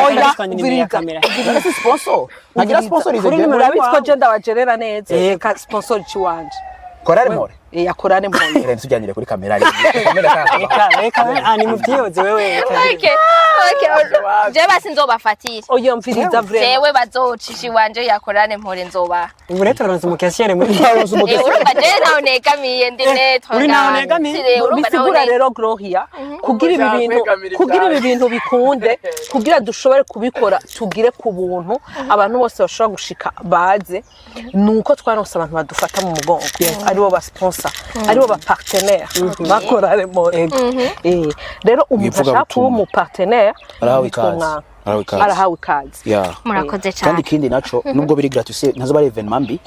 Oya, Oya, nimero ya umviriza. kamera. None si sponsor ntagira sponsor izo. Kuri nimero Urabizi ko iwawe. je ndabagerera neza ka sponsor ciwanje. Korari Mpore. Yakorane Mpore. Rero tujyanire kuri kamera, kamera. Reka reka, ah, ni muvyiyoze wewe. Okay, je basi nzobafatira. Oya, mviriza, vraiment. Jewe bazocisha iwanje yakorane Mpore, nzobaha. Ubu rero turaronse umukasiyere muri Urumva je ntaho negamiye, ndi netre. Uri ntaho negamiye? Urumva ntaho Bisigura rero, Gloria, kugira ibi Ushaka bintu kwegamira kugira ibi ibyawe. bintu bikunde, kugira dushobore kubikora tugire ku buntu, abantu bose bashobora gushika baze, nuko twaronse abantu badufata mu mugongo, aribo ba sponsor, aribo ba partenaire bakorane Mpore. Rero umuntu ashaka kuba Mwivugabutumwa. umu partenaire Arahawe yitwa ikaze. umwana. Arahawe ikaze. Arahawe ikaze. Yeah. Murakoze Kandi cyane. ikindi naco, nubwo biri gratuit, ntazo ari événement mbi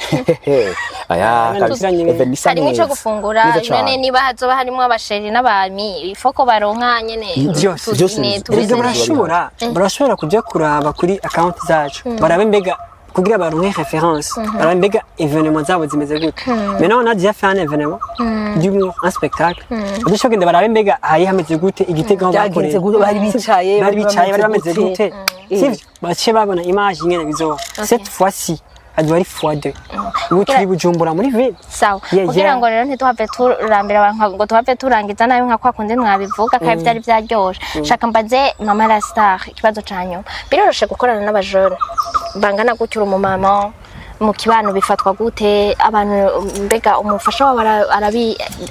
aya kabisa, événement isa Harimo ico neza. gufungura. Neza None cane. niba hazoba harimo aba chéri n'abami, ifoko baronka nyene. Byose. Byose tumeze Erega barashobora kuja kuraba kuri account zacu, barabe mbega, kugira baronke référence, barabe mbega événement zabo zimeze gute. Maintenant on a déjà fait un événement d'humour, un spectacle, badashobora kugenda barabe mbega hari hameze gute igitego aho Byagenze bakoreye. gute, bari bicaye, bari bicaye, bari bameze gute. gute, sivyo? Baciye babona image ingene bizoba. Cette fois-ci azoba ari fois deux. Ubu turi Bujumbura muri ville. Sawa. Yeah, Kugira yeah. ngo rero ntituhave turambira abantu, ngo tuhave turangiza nabi nka kwa kundi mwabivuga kandi byari byaryoshe, shaka mbaze Mama la Star ikibazo ca nyuma: biroroshe gukorana n'abajene bangana gutyo? Uri umumama mu kibano, bifatwa gute? Abantu mbega umufasha wawe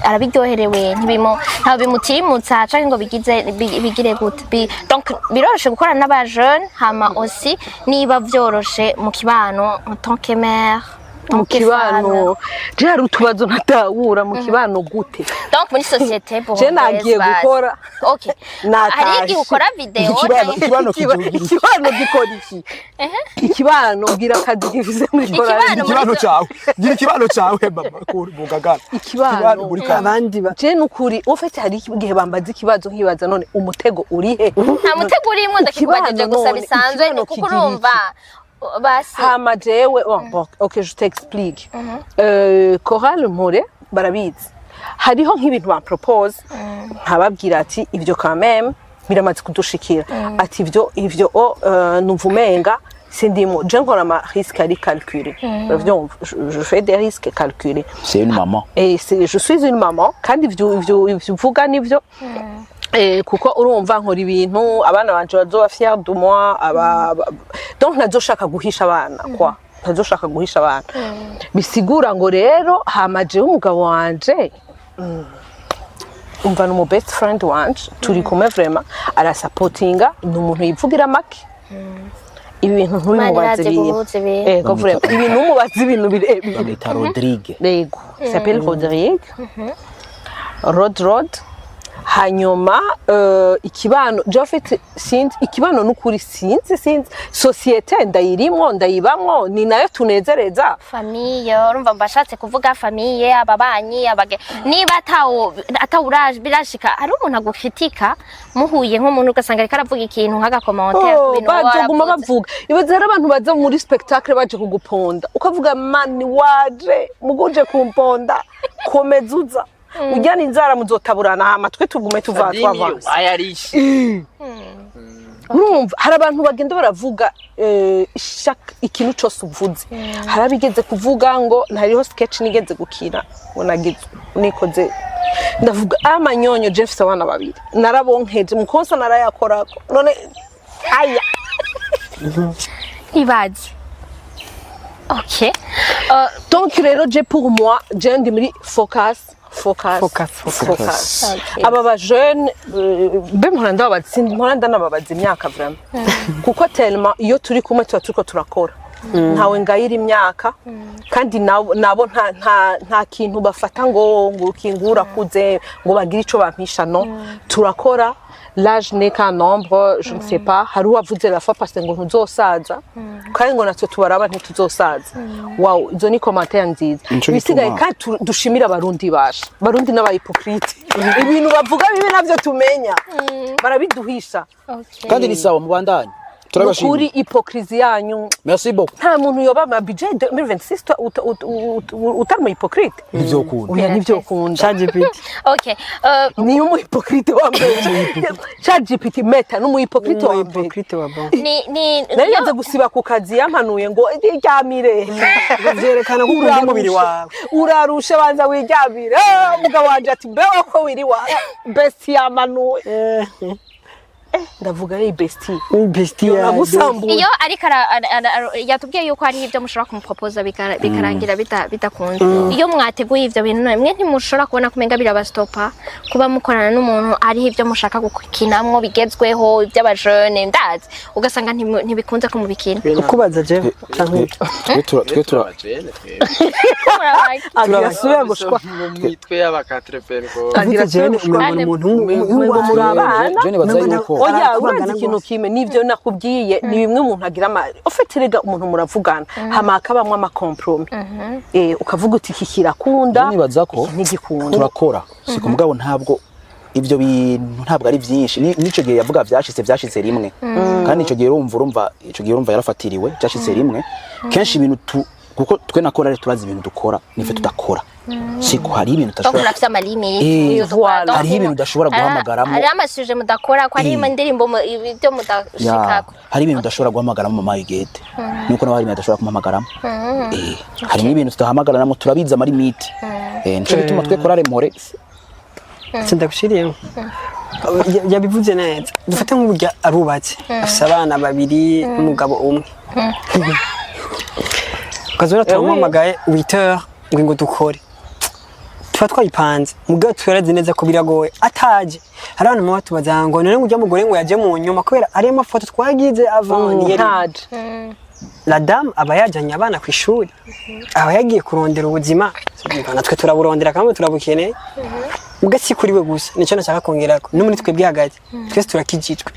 arabiryoherewe? Ntabwo bimutirimutsa canke ngo bigize bigire gute? Donc biroroshe gukorana n'abajene? Hama aussi niba vyoroshe mu kibano en tant que mère, Mu kibano, je hari utubazo ntatahura. Mu kibano gute? Donc muri société Je nagiye gukora. Okay. Natashe. Hari igihe ukora video Ikibano Ikibano gikora iki? Ikibano bwira akazi gifise muri Ikibano korali. Ikibano cawe, gira ikibano cawe mama kuri mugagara. Ikibano. Muri kare. Abandi ba Je nukuri ufite, hari igihe bambaza ikibazo nkibaza: none umutego uri he? Nta mutego urimwo, ndakikubajije Ikibano gusa none, bisanzwe. ikibano Kuko kigira urumva basi Hama jewe, bon, ok, je t'explique. Chorale Mpore barabizi, hariho nk'ibintu bampropose nkababwira ati ibyo quand même biramaze kudushikira, ati ivyo o numva umenga sindimo. Je nkora ama risque ari calculé, uravyumva? Je fais des risques calculés. C'est une maman. Et je suis une maman, kandi ivyo uvuga nivyo. Kuko urumva nkora ibintu abana banje bazoba fier de moi, donc ntazoshaka guhisha abana kwa ntazoshaka guhisha abana. Bisigura ngo rero hama jewe umugabo wanje, umva, ni umu best friend wanje, turi kumwe, vraiment arasapotinga, ni umuntu yivugira make. Ibi bintu ntubimubaze. Imana irazi Ibintu guhuza ibintu. Ego, vraiment, ibintu umubaze ibintu birebire. Bamwita Rodrigue. Yego, il s'appelle Rodrigue. Rod Rod. Hanyuma ikibano je en fait sinzi ikibano n'ukuri, sinzi société ndayirimwo, ndayibamwo, ni nayo tunezereza. Famille, urumva mbashatse kuvuga famille, ababanyi, abage, niba atawo atawuraje birashika hari umuntu agukitika muhuye, nk'umuntu ugasanga ariko aravuga ikintu nk'aga commentaire ku Oh, bintu wowe bazoguma waravuze. Bavuga, ibaze rero abantu baza muri spectacle baje kuguponda, ukavuga: "Mani waje muguje kumponda, komeza uza ujyana inzara, muzotaburana." Hama twe tugume tuva twavanze. Ayarishe. Urumva hari abantu bagenda baravuga ikintu cyose uvuze. Hari abigeze kuvuga ngo ntariho sketch nigeze gukina, ngo nagize nikoze, ndavuga amanyonyo. Jeff mfise abana babiri, narabonkeje mukonsa, narayakorako, none aya. Ibaze, okay. Donc rero je, pour moi, je ndi muri focus, focus, Focus, focus. Okay. Aba ba jeune be mpora ndababaza, mpora ndanababaza imyaka vraiment, kuko tellement iyo turi kumwe tuba turiko turakora, ntawe ngayira imyaka, kandi nabo nta kintu bafata ngo ukingura kuze ngo bagire ico bampisha. No turakora, l'âge n'est qu'un nombre, je ne sais pas. Hari uwavuze la fois passée ngo ntuzosaza, kandi ngo natwe tubaraba ntituzosaza. Wow, izo ni commentaire nziza. Nico Ibisigaye gituma- kandi dushimire Abarundi basha, Abarundi n'aba hypocrite, ibintu bavuga bibi navyo tumenya barabiduhisha. Okay. Kandi ni sawa, mubandanye, turabashimiye. Ukuri hypocrisie yanyu. Merci beaucoup. Nta muntu yoba ama budget 2026 utari mu hypocrite. Ntivyokunda. Oya, ntivyokunda. ChatGPT. Okay. Niyo umu hypocrite wa mbere, ChatGPT, Meta n'umu hypocrite wa mbere. Hypocrite wa bon. Ni Nayo yaze gusiba ku kazi, yampanuye ngo iryamire. Ngo vyerekana ko ukunda umubiri wawe. Urarushe, banza wiryamire. Umugabo wanje ati: "Mbewe ko wiriwa bestie yamanuye." Ndavuga: "Hey bestie." Bestie ya Nagusambuye. Iyo ariko yatubwiye yuko hari ibyo mushobora kumupropoza bikarangira bidakunze. Iyo mwateguye ivyo bintu none mwe ntimushobora kubona kumenga birabastopa kuba mukorana n'umuntu ariho ibyo mushaka gukinamwo bigezweho iby'abajene, ndazi ugasanga ntibikunze ko mubikina? Ukubaza je canke Twe tura Agira asubire gushwa. Mu mitwe y'abakatreperi ko. Agira uvuze jewe asubire gushwa. umengo ni umuntu Umengo muri abana. Je nibaza yuko Oya, urazi Arakubagana ikintu rwose. kimwe nivyo nakubwiye, ni bimwe umuntu agira ama ufite, rega umuntu muravugana hama hakabamwo ama compromis, ukavuga uti: "Iki kirakunda, Je nibaza ko iki ntigikunda." turakora siko, mugabo ntabwo ivyo bintu ntabwo ari byinshi. N'ico gihe yavuga vyashitse rimwe, kandi ico gihe urumva ico gihe urumva yarafatiriwe, vyashitse rimwe. Kenshi ibintu tu kuko twe na korale turazi ibintu dukora n'ivyo tudakora, siko hari ibintu Donc tudashobora murafise ama limites. Voilà. Hariho ibintu udashobora guhamagaramo. Hariho ama sujets mudakora, ko hariho indirimbo ibyo Ya, mudashikako. hari ibintu udashobora guhamagaramo mama Huguette, nuko nawe hari ibintu adashobora kumuhamagaramo. Harimo ibintu tudahamagaramo, turabizi ama limites. Nico gituma twe korale Mpore Sindagushiriyemo. Yabivuze neza. Dufate nk'uburyo arubatse, afise abana babiri n'umugabo umwe, ukazora turamuhamagaye 8h ngo dukore, tuba twayipanze, mugabo turazi neza ko biragoye ataje. Hari abantu muba tubaza ngo none ngo ujya mugore ngo yaje mu nyuma kubera ariyo mafoto twagize avant ntiyari Ntaje. La dame aba yajanye abana ku ishuri, aba yagiye kurondera ubuzima, natwe turaburondera kandi turabukeneye. Muga si kuri we gusa, nicyo nashaka kongerako, no muri twebwe hagati twese turakijijwe,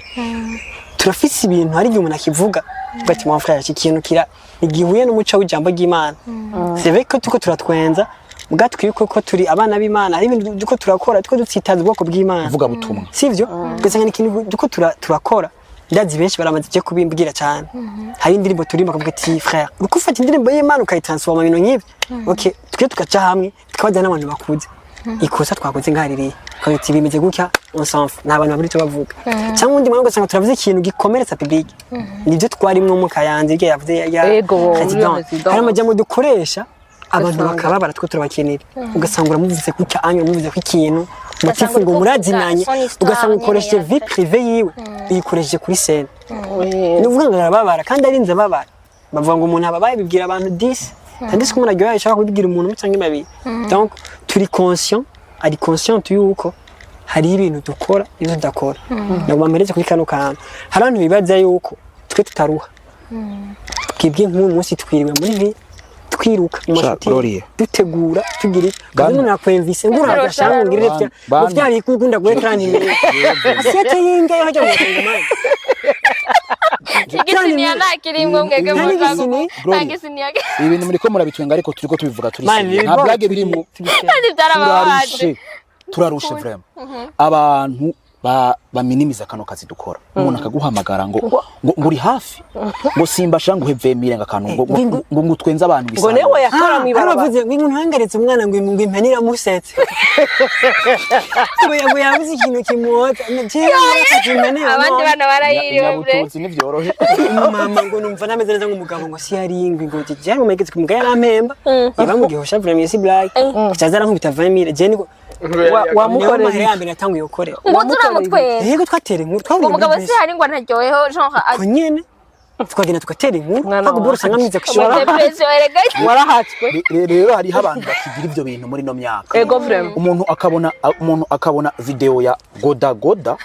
turafise ibintu. Hari igihe umuntu akivuga uvuga ati: "Mon frère, iki kintu kira ntigihuye n'umuco w'ijambo ry'Imana." C'est vrai ko tuko turatwenza, muga twibuke ko turi abana b'Imana. Hari ibintu tuko turakora tuko dutsitaza ubwoko bw'Imana. Vuga butumwa. Sivyo? Ugasanga ni ikintu tuko turakora. Ndazi benshi baramaze je kubimbwira cyane. Hari indirimbo turimba bakavuga ati: "Frère, uriko ufata indirimbo y'Imana ukayitransforma ibintu nk'ibi." Okay, twe tugaca hamwe tukabaza n'abantu bakuze ikosa twakoze nkaririye, ukavuga ati: "Bimeze gutya, on s'en fout." Nta bantu babura icyo bavuga. Cyangwa undi mwanya ugasanga turavuze ikintu gikomeretsa public, nibyo twarimwo mu Kayanza iryo yavuze ya Ego, president. president. Hari amajambo dukoresha abantu Ugasanga- bakababara, twe turabakenera. Ugasanga uramuvuze gutya anya uramuvuze ko ikintu mutifu ngo uriko murazinanye, uvuga son histoire ugasanga ukoresheje nyene vie ya- privée yiwe, uyikoresheje kuri scène. Ni ukuvuga ngo arababara kandi arinze ababara. Bavuga ngo umuntu ababaye bibwira abantu 10, tandis ko umuntu aryohaye ashobora kubibwira umuntu umwe cyangwa babiri. Donc turi conscient, ari conscient yuko hari ibintu dukora n'ibyo tudakora. Ntabwo bampereze kuri kano kantu. Hari abantu bibaza yuko twe tutaruha. Twebwe nk'uyu munsi twiriwe muri vie, Twiruka mu Sha, mashuti, Gloria. dutegura, tugira iki, Bana. kazi umuntu akwemvise ngo uraza shanga ngirire vya Bana. ngo vya bikugunda guhe 30 mille assiette y'indya hajya mu kongomani. Igisiniya nta kirimwo, mwebwe. Nta Muza n'igisini. nta gisiniya. Ibintu muriko murabitwenga, ariko turiko tubivuga turi Man, sérieux. Nta blague birimo. Kandi byarababaje. Turarushe, turarushe vraiment. Abantu baminimiza kano kazi dukora. Umuntu akaguhamagara ngo uri hafi, ngo simbasha nguhe 20 mille, ngo akantu ngo twenze abantu. Ngo newe yakora mw'ibarabara. Aravuze ngo umuntu hangaretse umwana, ngo impene iramusetse, ngo yabuze ikintu kimwota, jewe impene. Abandi bana barayiriwe bre. Inyabutunzi ntivyorohe. Mama ngo numva nameze neza nk'umugabo, ngo si yari ingwi, ngo jyari mu megetse kumugaya yarampemba yaba mu gihosha vraiment si blague, cyaza arankubita 20 mille, je niko niyo Wamukorera mahera ya mbere yatanguye gukorera. Ngo turamutwera. Yego, twatera inkuru, twahuriye Umugabo muri si hari ngo ntaryoheho genre ko nyene tukagenda tugatera inkuru. Mwana Ntabwo boro usanga mwize kushora. Depression erega. Warahatswe. Rero hariho abantu bakigira ivyo bintu muri no myaka. Ego vraiment. Umuntu akabona video ya goda goda,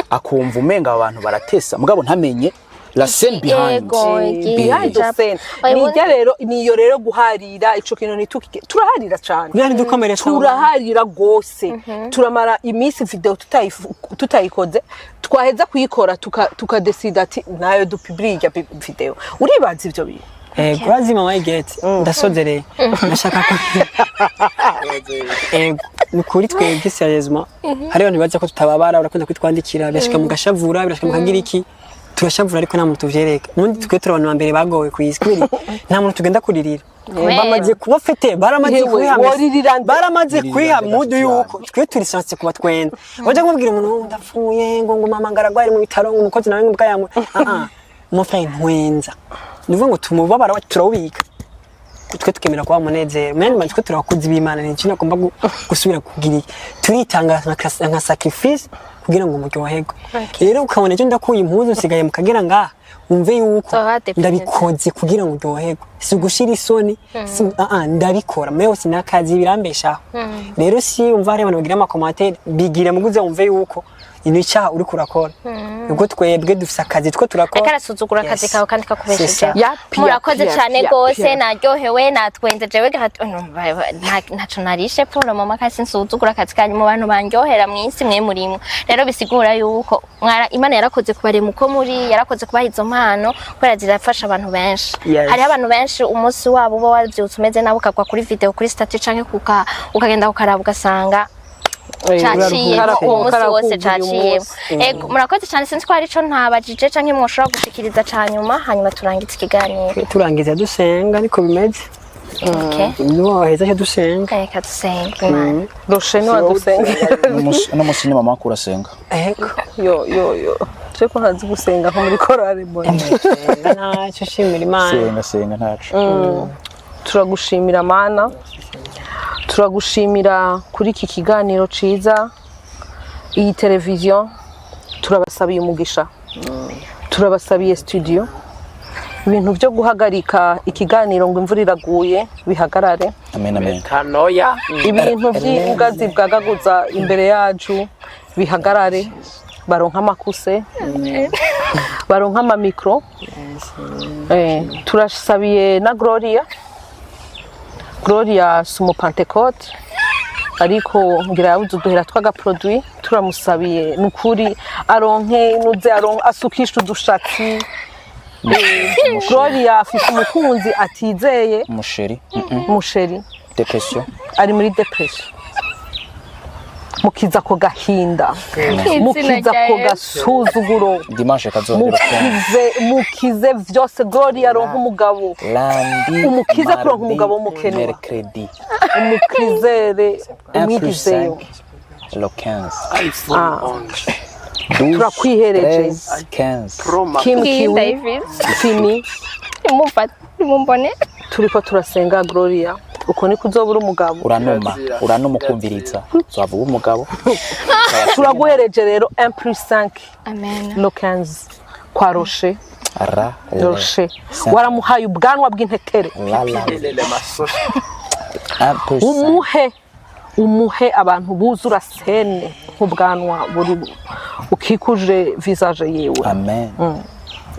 akumva umenga aba bantu baratesa, mugabo ntamenye la scène behind. Ego. Behind the scene. Oya, Nijya rero, niyo rero guharira ico kintu ntitukige, turaharira cane. Kugira ntidukomeretse. Turaharira gose, turamara iminsi video tutayikoze, twaheza kuyikora tukadesida ati nayo dupublie irya video. Uribaza ivyo bintu. Urazi mama Igete, ndasozereye, ndashaka ko ego ni ukuri twebwe sérieusement hari abantu bibaza ko tutababara. Barakunda kwitwandikira, birashika mugashavura, birashika mukagira iki. Turashavura, ariko nta muntu tuvyereka. Ubundi twe turi abantu ba mbere bagowe ku isi, kubera iki? Nta muntu tugenda kuririra. Bamaze kuba fete, baramaze Yewe, kwiha woririra nde? baramaze Wiririra kwiha nde mudu gashiki yuko wanjye? Twe turi sanse kuba twenda wajya kubwira umuntu ngo ndapfuye, ngo mama ngaragwari mu bitaro, ngo umukozi nawe ngo mbwa yamwe. Ah ah, mon frère, ntwenza ni ukuvuga ngo tumubabara turawubika, twe tukemera kuba umunezero. Mwene twe turi abakozi b'Imana, ni ikintu agomba gusubira kugira iki? Turitanga nka sacrifice kugira ngo muryoherwe. Rero ukabona icyo ndakuye impuzu nsigaye mukagera ngaha, wumve yuko Zoba depressed. ndabikoze kugira ngo uryoherwe, si ugushira isoni, si ah ah, ndabikora mewe sinakazi birambeshaho. Rero si umva hari abantu bagira ama commentaires, bigira muguze wumve yuko ni icyaha uriko urakora, ubwo twebwe dufise akazi two turakora. Ariko arasuzugura akazi Yes. kawe kandi C'est ça. kakubeshejeho. Ya, pia, Murakoze pia, cyane pia, rwose. pia. Naryohewe, natwenze jewe ntaco narishe pour le moment, kasi nsuzugura akazi kanyu. Mu bantu bandyohera mw'isi mwe murimwo. Rero bisigura yuko Imana yarakoze kubarema uko muri, yarakoze kubaha izo mpano kubera zirafasha abantu benshi. Yes. Hariho abantu benshi umunsi wabo uba wavyutse umeze nabi, ukagwa kuri video, kuri statut, canke ukagenda ukaraba ugasanga caciyemo umunsi wose, caciyemo. Ego, murakoze cyane. Sinzi ko hari ico ntabajije canke mwoshobora gushikiriza ca nyuma, hanyuma turangize ikiganiro. Turangiza dusenga, niko bimeze. Okay. Niwaheza cyo dusenga. Reka dusenge Imana. Roshe ni wadusenga. Uno munsi ni mama wakura asenga. Ego. Yo yo yo, twe ko ntazi gusenga nko muri korale mbona. Senga ntacyo, shimira Imana. Senga, senga ntaco. Turagushimira Mana, turagushimira kuri iki kiganiro ciza, iyi televiziyo. Turabasabiye umugisha, turabasabiye studio. Ibintu byo guhagarika ikiganiro ngo imvura iraguye bihagarare. Amen, amen. Kanoya. Ibintu by'imbwa zibwagaguza imbere yacu bihagarare, baronka amakuse, baronka ama micro. Turasabiye na Gloria. Gloria si umupantekote, ariko ngira yabuze uduhera tw'aga produit. Turamusabiye ni ukuri aronke inuze, aronke asukishe udushatsi. Gloria afite umukunzi atizeye. Umusheri. Musheri. Depression. Ari muri depression. Mukiza ako gahinda, mukiza ako gasuzuguro. Dimanche kazongera. Mukize, mukize vyose. Gloria aronka umugabo. Lundi. Umukize kuronka mardi, umugabo w'umukene. Mercredi. Umukizere. 1 plus Umwigizeyo. 5 le 15. iPhone 11. 12. Turakwihereje. 13, 15. Pro Max. Kim Kiwi. Davis. Fini. Mufate mumbone. Turiko turasenga Gloria, uko niko uzobura umugabo. Uranuma. Kirazira. Uranuma ukumviriza, uzavuga umugabo. Turaguhereje rero 1 plus 5 Amen. le 15 kwa Rocher. Ra le Rocher waramuhaye ubwanwa bw'intetere. La la. Lele masosha. 1 plus 5. Umuhe, umuhe abantu buzura scène nk'ubwanwa buri ukikuje visage yiwe. Amen.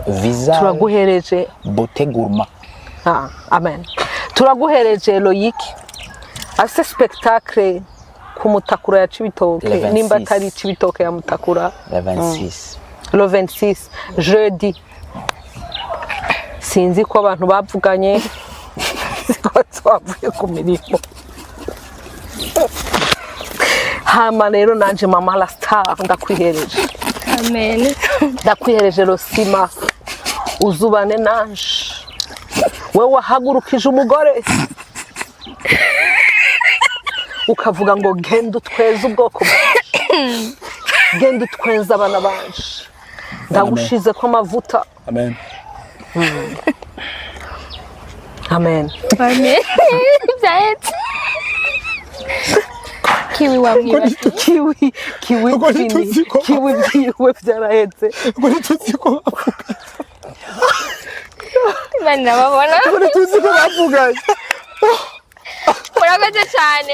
Visage. Turaguhereje. Beauté gourmand. Ah, amen. Turaguhereje Loyic, afise spectacle ku Mutakura ya Cibitoke. Le 26. Nimba atari Cibitoke ya Mutakura. Le 26. Le 26, jeudi. Sinzi ko abantu bavuganye, siko twavuye ku mirimo. Hama rero nanje, mama la star, ndakwihereje. Amen. Ndakwihereje Rosima, uzubane nanje. We wahagurukije umugore ukavuga ngo genda utweze ubwoko bwanje, genda utweze abana banje, ndagushize ko amavuta. Amen. Amen. Amen. Byahetse. Kiwi wamwibagiwe. Kiwi, kiwi. Ubwo Fini. ntituzi ko- Kiwi byiwe byarahetse. Ubwo ntituzi ko bavuga. Imana irababona. Ubwo ntituzi ko bavuganye. Murakoze cyane.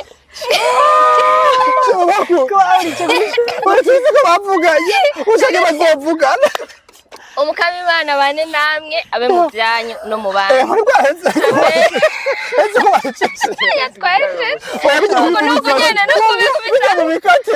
Ubwo ntituzi ko bavuganye, ushake bazovugana. Umukama Imana bane namwe, abe mu byanyu no mu bandi. Muri bwaheze ese ko bahejeje? Yatwejeje. Oya, bijya Ubwo ni ukugenda no kubikubita. Bijya mu bikate.